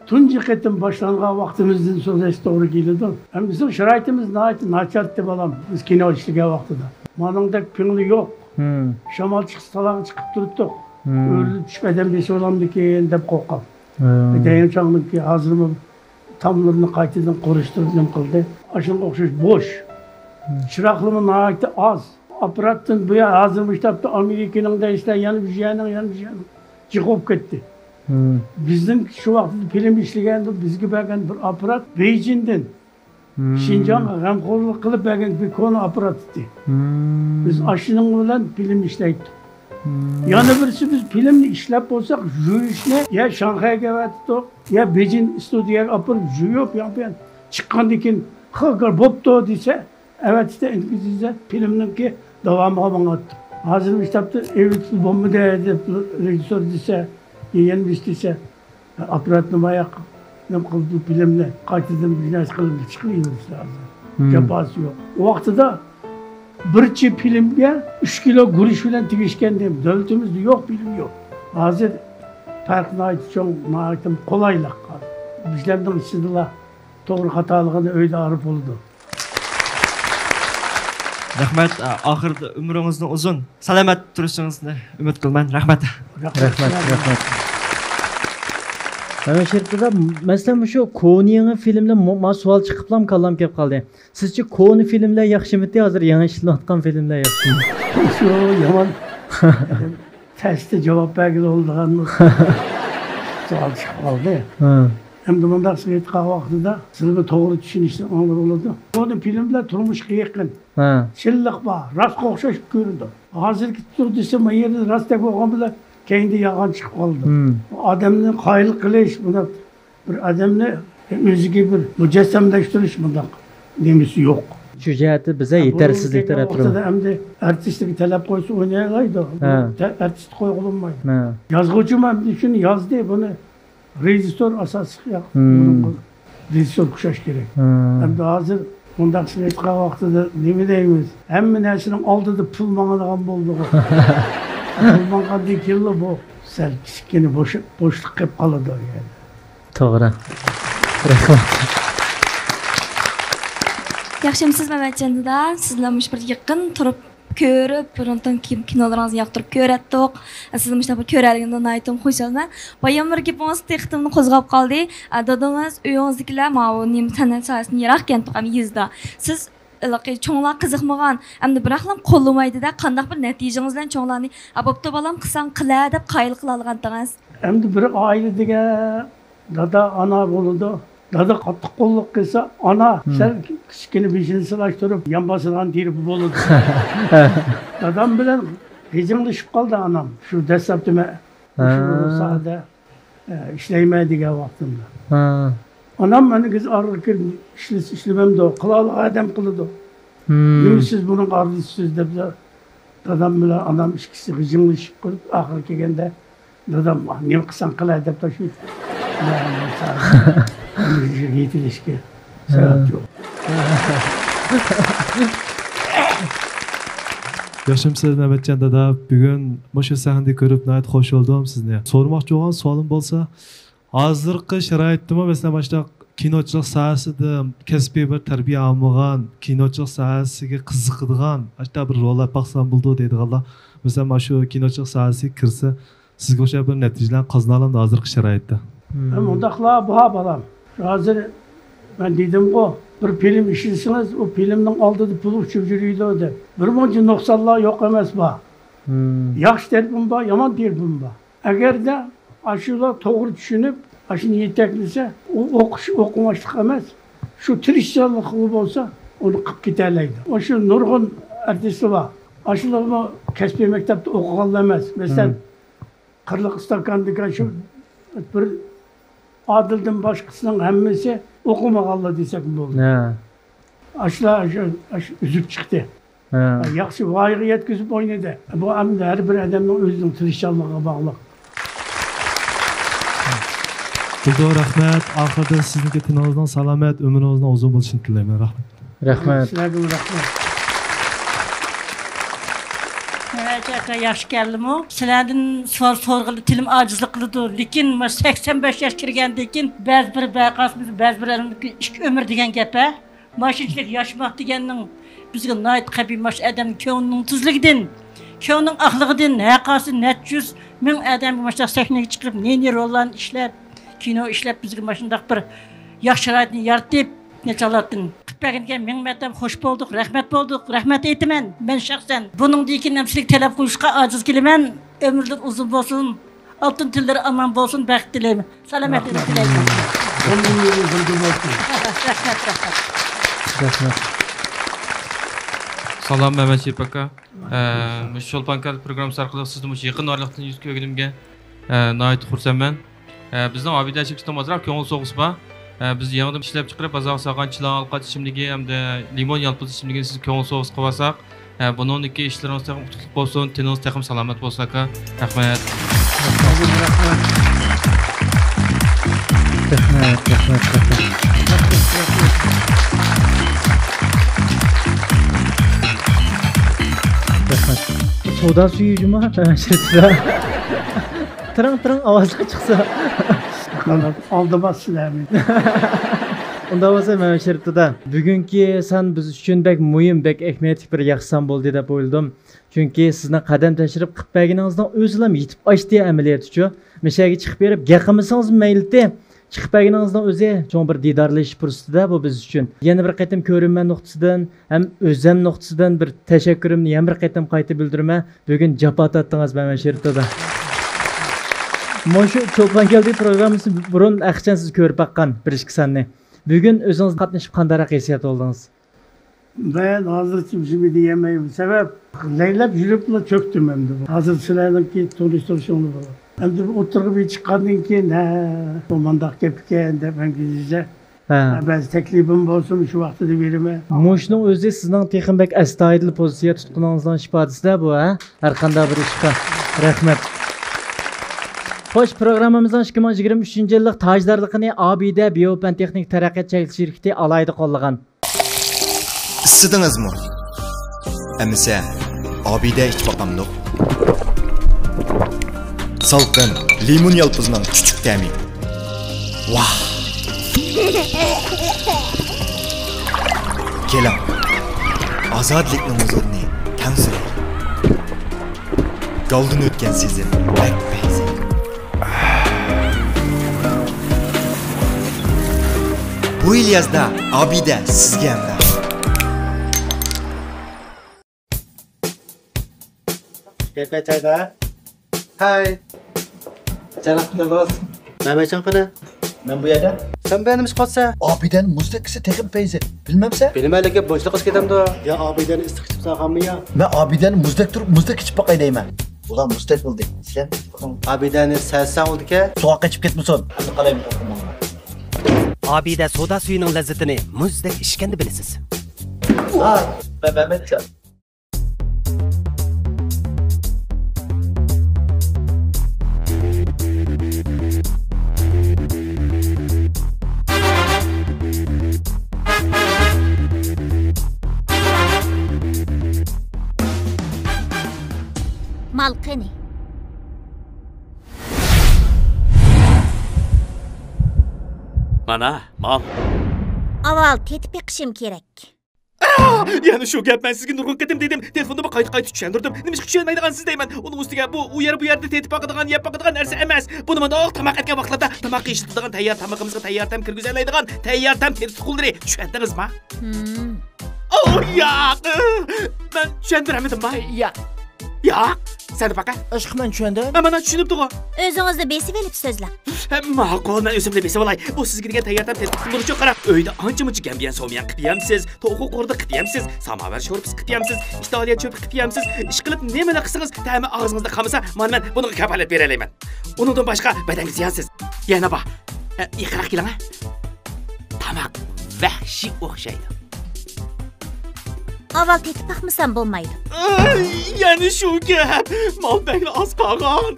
تۇنجى قېتىم باشلانغان ۋاقتىمىزدىن سۆزلەش توغرا كېلىدۇ. ھەم بىزنىڭ شارائىتىمىز ناھايىتى ناچار ئىدى، بالام. بىز كىنو ئىشلىگەن ۋاقتىدا. مانىڭدەك پىڭلى يوق. شامال چىقسا، تالاغا چىقىپ تۇراتتۇق. ئۆرۈلۈپ چۈشۈپ ئادەم بېسىۋالامدىكىن دەپ قورققان. دەيەن چاغنىڭكى ھازىرمۇ تاملىرىنى قايتىدىن قۇرۇشتۇرۇپ نېمە قىلدى. ئاشۇنىڭغا ئوخشاش بوش. چىراغلىرىمۇ ناھايىتى ئاز. ئاپپاراتتىن بۇ يەر ھازىر مۇشۇ تاپتا ئامېرىكىنىڭ دەيسىلەر، يەنە بۇ يەرنىڭ، يەنە بۇ يەرنىڭ جىق بولۇپ كەتتى. بىزنىڭ شۇ ۋاقىتتا فىلىم ئىشلىگەندە بىزگە بەرگەن بىر ئاپپارات بېيجىڭدىن شىنجاڭغا غەمخورلۇق قىلىپ بەرگەن بىر كونا ئاپپارات ئىدى. بىز ئاشۇنىڭ بىلەن فىلىم ئىشلەيتتۇق. يەنە بىرسى، بىز فىلىمنى ئىشلەپ بولساق، يۇيۇشنى يا شاڭخەيگە ئەۋەتتۇق، يا بېيجىڭ ئىستۇدىيەگە ئاپىرىپ يۇيۇپ، ياڭپىيان چىققاندىن كېيىن، خىغىر بوپتۇ دېسە، ئەۋەتسە ئىنگلىزچە فىلىمنىڭكى داۋامىغا ماڭاتتۇق. ھازىر مۇشۇ تاپتا ئېۋىتسا بولمىدى دەپ رېژىسسور دېسە، يەنە بىرسى دېسە، ئاپپاراتنى باياق نېمە قىلدى، فىلىمنى قايتىدىن بىر نەرسە قىلىپ چىقىۋېرىپسىلەر ھازىر. جاپاسى يوق. ئۇ ۋاقتىدا بىرچە فىلىمگە ئۈچ كىلو گۈرۈچ بىلەن تېگىشكەن دېدىم. دۆلىتىمىزدە يوق، فىلىم يوق. ھازىر پەرق ناھايىتى چوڭ، ناھايىتى قولايلىق. بىزلەرنىڭ ئىچىدىلا توغرا خاتالىقىنى ئۆيدە ئاڭلاپ بولىدۇ. رەھمەت. ئاخىرىدا ئۆمرىڭىزنىڭ ئۇزۇن، سالامەت تۇرۇشىڭىزنى ئۈمىد قىلىمەن. رەھمەت. رەھمەت، رەھمەت. مەمەت شېرىپ دادا، مەسىلەن، مۇشۇ كونا يېڭى فىلىملار مۇ-، ما سوئال چىقىپلا كاللام كەپ قالدى. سىزچە كونا فىلىملەر ياخشىمىتى، ھازىر يېڭى ئىشلىنىۋاتقان فىلىملەر ياخشىمۇ؟ شۇ يامان تەستە جاۋاب بەرگىلى بولىدىغان سوئال چىقىپ قالدى. ھە. ئەمدى مۇنداق سىز ئېيتقان ۋاقتىدا سىلەرگە توغرا چۈشىنىشنى ئاڭلىغىلى بولىدۇ. كونا فىلىملەر تۇرمۇشقا يېقىن. ھە. چىنلىق بار، راستقا ئوخشاش كۆرۈنىدۇ. ھازىرقى تۇر دېسە، ما يېرىدە راست دەپ بولغان بىلەن كەينىدە يالغان چىقىپ قالىدۇ. ئادەمنى قايىل قىلىش، بۇنداق بىر ئادەمنى ئۆزىگە بىر مۇجەسسەملەشتۈرۈش مۇنداق نېمىسى يوق. شۇ جەھەتتە بىزدە يېتەرسىزلىك تەرەپلىرى بار. ئەمدى ئارتىستقا تەلەپ قويسا ئوينايالايدۇ. ھە. تە-، ئارتىست قويغىلى بولمايدۇ. ھە. يازغۇچىمۇ ئەمدى شۇنى يازدى، بۇنى رېژىسسور ئاساسلىق ياق-، بۇنىڭغا رېژىسسور ئوخشاش كېرەك. ھە. ئەمدى ھازىر مۇنداق سېلىشقان ۋاقتىدا نېمە دەيمىز؟ ھەممە نەرسىنىڭ ئالدىدا پۇل ماڭىدىغان بولدىغۇ. پۇل ماڭغاندىن كېيىنلا بۇ سەل كىچىككىنە بوش-، بوشلۇق قېلىپ قالىدۇ يەنە. توغرا. رەھمەت. ياخشىمۇسىز، مەمەتجان دادا؟ سىز بىلەن مۇشۇ بىر يېقىن تۇرۇپ كۆرۈپ، بۇرۇندىن كىن-، كىنولىرىڭىزنى ياقتۇرۇپ كۆرەتتۇق. سىزنى مۇشۇنداق بىر كۆرەلىگىنىمدىن ناھايىتى خۇشالمەن. بايام بىر گېپىڭىز تېخىمۇ قوزغاپ قالدى. ئە، دادىڭىز ئۆيىڭىزدىكىلەر ماۋۇ نېمە سەنئەت ساھەسىدىن يىراق ئىكەن، ئەمما يېزىدا. سىز ھېلىقى چوڭلار قىزىقمىغان، ئەمدى بىراقلا قوللىمايدۇ-دە، قانداق بىر نەتىجىڭىز بىلەن چوڭلارنى، «ئا، بوپتۇ بالام، قىلساڭ قىلە» دەپ قايىل قىلالىغانتىڭىز؟ ئەمدى بىر ئائىلىدىكى دادا، ئانا بولىدۇ. دادا قاتتىق قوللۇق قىلسا، ئانا مم. سەل كىچىككىنە بېشىنى سىلاشتۇرۇپ، يان باسىدىغان تېرىپى بولىدۇ. دادام بىلەن غىجىڭلىشىپ قالدى ئانام. شۇ دەسلەپتە مەن شۇ ھە. ساھەدە، ئە، ئىشلەيمەن دېگەن ۋاقتىمدا. ھە. ئانام مانا ھېچ ئارىغا كىرىپ ئىشلىسە ئىشلىمەمدۇ، قىلالىغان ئادەم قىلىدۇ. مم. نېمە سىز بۇنىڭغا ئارىلىشىسىز دەپ، دادام بىلەن ئانام ئىككىسى غىجىڭلىشىپ قېلىپ، ئاخىرى كەلگەندە دادام، «نېمە قىلساڭ قىلە» دەپ تاشلىدى. يېتىلىشكە سەۋەب يوق. ياخشىمۇسىز، مەمەتجان دادا؟ بۈگۈن مۇشۇ سەھنىدە كۆرۈپ ناھايىتى خۇش بولدۇم سىزنى. سورىماقچى بولغان سوئالىم بولسا، ھازىرقى شارائىتتىمۇ، مەسىلەن، مۇشۇنداق كىنوچىلىق ساھەسىدە كەسپىي بىر تەربىيە ئالمىغان، كىنوچىلىق ساھەسىگە قىزىقىدىغان، مۇشۇنداق بىر رول ئېلىپ باقسام بولىدۇ دەيدىغانلار، مەسىلەن، مانا شۇ كىنوچىلىق ساھەسىگە كىرسە، سىزگە ئوخشاپ بىر نەتىجىلەرنى قازىنالامدۇ ھازىرقى شارائىتتا؟ مم. مۇنداقلا بار، بالام. ھازىر مەن دېدىمغۇ، بىر فىلىم ئىشلىسىڭىز، ئۇ فىلىمنىڭ ئالدىدا پۇل ئۇچۇپ يۈرىدۇ دەپ. بىر مۇنچە نۇقسانلار يوق ئەمەس بار. مم. ياخشى تەرىپىمۇ بار، يامان تەرىپىمۇ بار. ئەگەردە ئاشۇلار توغرا چۈشىنىپ، ئاشۇنى يېتەكلىسە، ئۇ ئوقۇش، ئوقۇماشلىق ئەمەس، شۇ تىرىشچانلىقى بولسا، ئۇنى قىلىپ كېتەلەيدۇ. ئاشۇ نۇرغۇن ئارتىسلار بار. ئاشۇلارمۇ كەسپىي مەكتەپتە ئوقۇغانلار ئەمەس. مەسىلەن، مم. قىرلىق ئىستاكاندىكى شۇ بىر ئادىلدىن باشقىسىنىڭ ھەممىسى ئوقۇمىغانلار دېسەكمۇ بولىدۇ. ھە. ئاشۇلار ئاشۇ، ئاشۇ ئۈزۈپ چىقتى. ھە. ياخشى ۋايىغا يەتكۈزۈپ ئوينىدى. بۇ ئەمدى ھەر بىر ئادەمنىڭ ئۆزىنىڭ تىرىشچانلىقىغا باغلىق. بولدى، رەھمەت. ئاخىرىدا سىزنىڭكى تېنىڭىزنىڭ سالامەت، ئۆمرىڭىزنىڭ ئۇزۇن بولۇشىنى تىلەيمەن. رەھمەت. رەھمەت. سىلەرگىمۇ رەھمەت. مەمەتجان ئاكا، ياخشى كەلدىمۇ؟ سىلەردىن سوئال سورىغىلى تىلىم ئاجىزلىق قىلىدۇ، لېكىن مانا سەكسەن بەش ياش كىرگەندىن كېيىن بەزى بىر ۋەقەسى، بىز بەزى بىر ئادەمنىڭكى ئىككى ئۆمۈر دېگەن گەپ ھە. ماشۇنچىلىك ياشىماق دېگەننىڭ بىزگە ناھايىتى قەبىھ، ماشۇ ئادەمنىڭ كۆڭلىنىڭ تۈزلۈكىدىن، كۆڭلىنىڭ ئاقلىقىدىن ھەرقايسى نەچچە يۈز مىڭ ئادەمگە ماشۇنداق سەھنىگە چىقىرىپ، نى-نى روللارنى ئىشلەپ، كىنو ئىشلەپ، بىزگە ماشۇنداق بىر ياخشى شارائىتنى يارىتىپ، نەچچە ئاللاتتىن قىلىپ بەرگىنىگە مىڭ مەرتەبە خوش بولدۇق، رەھمەت بولدۇق، رەھمەت ئېيتىمەن. مەن شەخسەن بۇنىڭدىن كېيىن ھەم سىلىگە تەلەپ قويۇشقا ئاجىز كېلىمەن. ئۆمۈرلىرى ئۇزۇن بولسۇن. ئالتۇن تۈنلىرى ئامان بولسۇن، بەخت تىلەيمەن. سالامەتلىكنى تىلەيمەن. رەھمەت، رەھمەت. رەھمەت، رەھمەت. رەھمەت. سالام، مەمەت شېرىپ ئاكا. ئە، مۇشۇ چولپان كەلدى پروگراممىسى ئارقىلىق سىزنى مۇشۇ يېقىن ئارىلىقتىن يۈز كۆرگىنىمگە، ئە، ناھايىتى خۇرسەنمەن. ئە، بىزنىڭ ئابىدە ئەشەكچىدىن ئازراق كۆڭۈل سوغۇسى بار. ئە، بىز يېڭىدىن ئىشلەپ چىقىرىپ بازارغا سالغان چىلان ھالقاچ ئىچىملىكى ھەمدە لىمون يالپۇز ئىچىملىكىنى سىزگە كۆڭۈل سوغۇسى قىلىۋالساق، ئە، بۇنىڭدىكى ئىشلىرىڭىز تېخىمۇ ئۇتۇقلۇق بولسۇن، تېنىڭىز تېخىمۇ سالامەت بولسۇن، ئاكا. رەھمەت. رەھمەت، رەھمەت، رەھمەت. رەھمەت. سودا سۈيى جۇما، تىرىڭ، تىرىڭ ئاۋازلار چىقسا. ئالدىماس سىلەرنى. ئۇنداق بولسا، مەمەت شېرىپ دادا، بۈگۈنكى سان بىز ئۈچۈن بەك مۇھىم، بەك ئەھمىيەتلىك بىر ياخشى سان بولدى دەپ ئويلىدىم. چۈنكى سىزنىڭ قەدەم تەشرىپ قىلىپ بەرگىنىڭىزنىڭ ئۆزىلا يېتىپ ئاشتى ئەمەلىيەتتىچۇ. مەشەگە چىقىپ بېرىپ گەپ قىلمىسىڭىزمۇ مەيلىتى. چىقىپ بەرگىنىڭىزنىڭ ئۆزى چوڭ بىر دىدارلىشىش پۇرسىتىدە بۇ بىز ئۈچۈن. يەنە بىر قېتىم كۆرۈرمەن نۇقتىسىدىن ھەم ئۆزەم نۇقتىسىدىن بىر تەشەككۈرۈمنى يەنە بىر قېتىم قايتا بىلدۈرىمەن. بۈگۈن جاپا تارتتىڭىز، مەمەت شېرىپ دادا. مۇشۇ چولپان كەلدى پروگراممىسى بۇرۇن ئەخچەن سىز كۆرۈپ باققان بىر ئىككى ساننى. بۈگۈن ئۆزىڭىز قاتنىشىپ قانداقراق ھېسسىيات ئالدىڭىز؟ مەن ھازىرچە بىر نېمە دېيەلمەيمەن، سەۋەب لەيلەپ يۈرۈپلا چۆكتۈم ئەمدى. ھازىر سىلەرنىڭكى تونۇشتۇرۇشۇڭلار بىلەن. ئەمدى بۇ ئوتتۇرىغا بىر چىققاندىن كېيىن، ھە، بۇ مانداق گەپ ئىكەن دەپ ئەنگىزىشە. ھە. بەزى تەكلىپىم بولسىمۇ شۇ ۋاقتىدا بېرىمەن. مۇشۇنىڭ ئۆزى سىزنىڭ تېخىمۇ بەك ئەستايىدىل پوزىتسىيە تۇتقىنىڭىزنىڭ ئىپادىسىدە بۇ، ھە؟ ھەر قانداق بىر ئىشقا رەھمەت. خوش، پروگراممىمىزنىڭ ئىككى مىڭ يىگىرمە ئۈچىنچى يىللىق تاجدارلىقىنى ئابىدە بىيوپەن تېخنىك تەرەققىيات چەكلىك شىركىتى ئالاھىدە قوللىغان. ئىسسىدىڭىزمۇ؟ ئەمىسە، ئابىدە ئىچىپ باقامدۇق؟ سالقىن لىمون يالپۇزنىڭ چۈچۈك تەمى. ۋاھ! كېلىڭ، ئازادىلىكنىڭ ھۇزۇرىنى تەڭ سۈرەيلى. گالدىن ئۆتكەن سېزىم بەك پەيزى. بۇ يىل يازدا ئابىدە سىزگە ھەمراھ. كەيپىيات چايدا. ھاي. چايلاپ كېلىڭىز. مەمەچان قېنى؟ مەن بۇ يەردە. سەن بۇ يەردە نېمە ئىش قىلىۋاتىسەن؟ ئابىدەنىڭ مۇزدەك ئىسى تېخىمۇ پەيزى. بىلمەمسەن؟ بىلىمەنلىككە بۇنچىلىك ئىچىپ كېتەمدۇ؟ يا ئابىدەنى ئىسسىق ئىچىپ سالغانمۇ يا؟ مەن ئابىدەنى مۇزدەك تۇرۇپ مۇزدەك ئىچىپ باقاي دەيمەن. ئۇلار مۇزدەك بولدى. سىلەر ئىچىپ بېقىڭ. ئابىدەنى سەلسەڭ بولدىكەن. سوغۇق ئىچىپ كەتمىسۇن. ئەمدى قالايمىقان قىلماڭلار. ئابىدە سودا سۈيىنىڭ لەززىتىنى مۇزدەك ئىچكەندە بىلىسىز. ۋاي، مەن بەرمەيمەن. مال قېنى؟ مانا، مال. ئاۋۋال تېتىپ بېقىشىم كېرەك. ئا! يەنە شۇ گەپ، مەن سىزگە نۇرغۇن قېتىم دېدىم، تېلېفوندىمۇ قايتا-قايتا چۈشەندۈردۈم. نېمىشقا چۈشەنمەيدىغانسىز دەيمەن. ئۇنىڭ ئۈستىگە بۇ ئۇ يەر، بۇ يەردە تېتىپ باقىدىغان، يەپ باقىدىغان نەرسە ئەمەس. بۇ مۇنداق تاماق ئەتكەن ۋاقىتلاردا تاماققا ئىشلىتىدىغان تەييار تامىقىمىزغا تەييار تەم كىرگۈزەلەيدىغان تەييار تەم تېتىتقۇلىرى. چۈشەندىڭىزما؟ ھىم. ئو، ياق! مەن چۈشەندۈرەلمىدىمما؟ ياق. ياق! سەن باقە. ئاشۇقى مەن چۈشەندىم. ھە، مانا چۈشىنىپتىغۇ. ئۆزىڭىزنى بېسىۋېلىپ سۆزلەڭ. ھە، ماقۇل، مەن ئۆزۈمنى بېسىۋالاي. بۇ سىزگە دېگەن تەييار تەم تېتىتقۇلىرىچۇ قاراڭ. ئۆيدە ئانچە-مۇنچە گەمبىيەن سوميان قىلىپ يەمسىز، توخۇ قوردى قىلىپ يەمسىز، ساماۋەر شورپىسى قىلىپ يەمسىز، ئىتالىيە چۆپى قىلىپ يەمسىز. ئىشقىلىپ نېمىلا قىلسىڭىز، تەمى ئاغزىڭىزدا قالمىسا، مانا مەن بۇنىڭغا كاپالەت بېرەلەيمەن. ئۇنىڭدىن باشقا بەدەنگە زىيانسىز. يەنە بار. ئە، يېقىنراق كېلىڭە. تاماق ۋەھشىي ئوخشايدۇ. ئاۋۋال تېتىپ باقمىسام بولمايدۇ. ئەي، يەنە شۇ گەپ. مال بەكلا ئاز قالغان.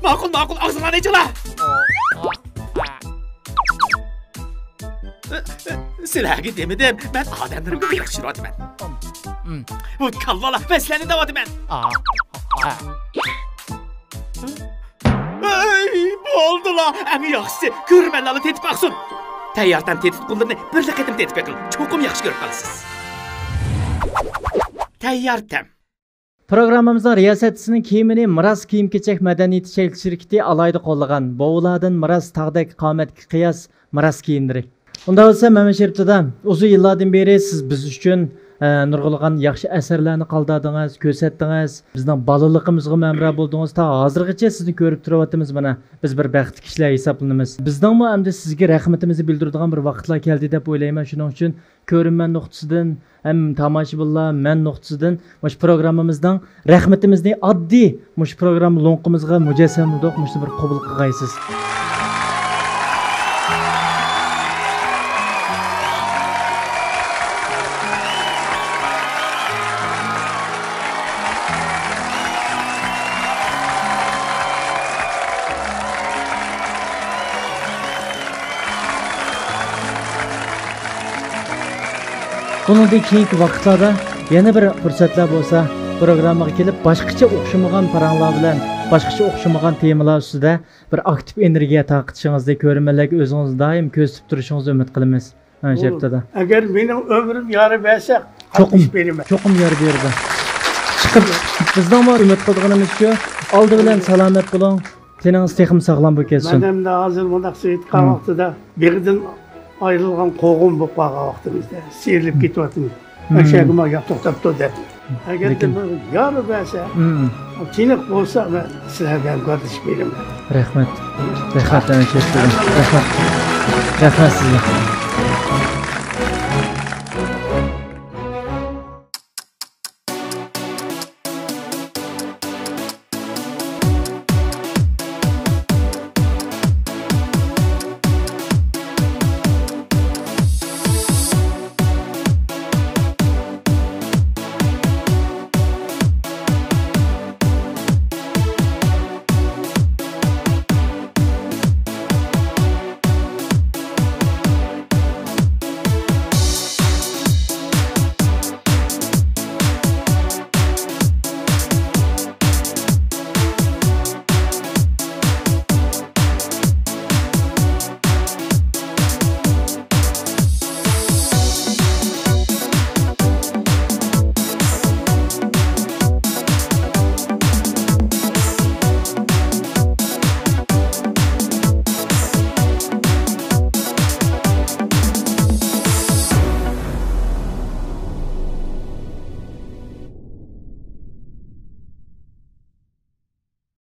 ماقۇل، ماقۇل، ئاغزىڭلارنى ئېچىڭلار. سىلەرگە دېمىدىم، مەن ئادەملىرىمگە ياخشى يۈرۈۋاتىمەن. بۇ كاللىلار، مەن سىلەرنى دەۋاتىمەن. ئەي، بولدىلا، ئەڭ ياخشىسى، كۆرۈرمەنلەرلا تېتىپ باقسۇن. تەييار تەم تېتىتقۇلىرىنى بىرلا قېتىم تېتىپ بېقىڭ، چوقۇم ياخشى كۆرۈپ قالىسىز. تەييار تەم. پروگراممىمىزنىڭ رىياسەتچىسىنىڭ كىيىمىنى مىراس كىيىم-كېچەك مەدەنىيىتى چەكلىك شىركىتى ئالاھىدە قوللىغان، بوۋىلاردىن مىراس، تاغدەك قامەتكە قىياس، مىراس كىيىملىرى. ئۇنداق بولسا، مەمەت شېرىپ دادا، ئۇزۇن يىللاردىن بېرى سىز بىز ئۈچۈن، ئە، نۇرغۇنلىغان ياخشى ئەسەرلەرنى قالدۇردىڭىز، كۆرسەتتىڭىز، بىزنىڭ بالىلىقىمىزغىمۇ ھەمراھ بولدىڭىز، تا ھازىرغىچە سىزنى كۆرۈپ تۇرۇۋاتىمىز. مانا، بىز بىر بەختلىك كىشىلەر ھېسابلىنىمىز. بىزنىڭمۇ ئەمدى سىزگە رەھمىتىمىزنى بىلدۈرىدىغان بىر ۋاقىتلار كەلدى دەپ ئويلايمەن. شۇنىڭ ئۈچۈن كۆرۈرمەن نۇقتىسىدىن ھەم تاماشىبىنلار، مەن نۇقتىسىدىن مۇشۇ پروگراممىمىزنىڭ رەھمىتىمىزنى ئاددىي مۇشۇ پروگرامما لوڭقىمىزغا مۇجەسسەم قىلدۇق، مۇشۇنى بىر قوبۇل قىلغايسىز. بۇنىڭدىن كېيىنكى ۋاقىتلاردا يەنە بىر پۇرسەتلەر بولسا، پروگراممىغا كېلىپ، باشقىچە ئوخشىمىغان پاراڭلار بىلەن، باشقىچە ئوخشىمىغان تېمىلار ئۈستىدە بىر ئاكتىپ ئېنېرگىيە تارقىتىشىڭىزنى، كۆرۈرمەنلەرگە ئۆزىڭىزنى دائىم كۆرسىتىپ تۇرۇشىڭىزنى ئۈمىد قىلىمىز. ھە، شېرىپ دادا. ئەگەر مېنىڭ ئۆمرۈم يار بەرسە، چوقۇم، قاتنىشىپ بېرىمەن. چوقۇم يار بېرىدۇ. چىقىپ، بىزنىڭمۇ ئۈمىد قىلىدىغىنىمىز شۇ. ئالدى بىلەن سالامەت بولۇڭ. تېنىڭىز تېخىمۇ ساغلام بولۇپ كەتسۇن. مەن ئەمدى ھازىر مۇنداق سېيىتقان ۋاقتىدا بېغىدىن ئايرىلغان قوغۇن بولۇپ قالغان ۋاقتىمىزدا سىيرىلىپ كېتىۋاتىمىز. ئاشۇ يەرگە ماڭا ياق توختاپتۇ دەپ. ئەگەر لېكىن بىر يار بەرسە، تىنىق بولسا، مەن سىلەرگە ھەمكارلىشىپ بېرىمەن. رەھمەت. رەھمەت، رەھمەت، رەھمەت سىزگە.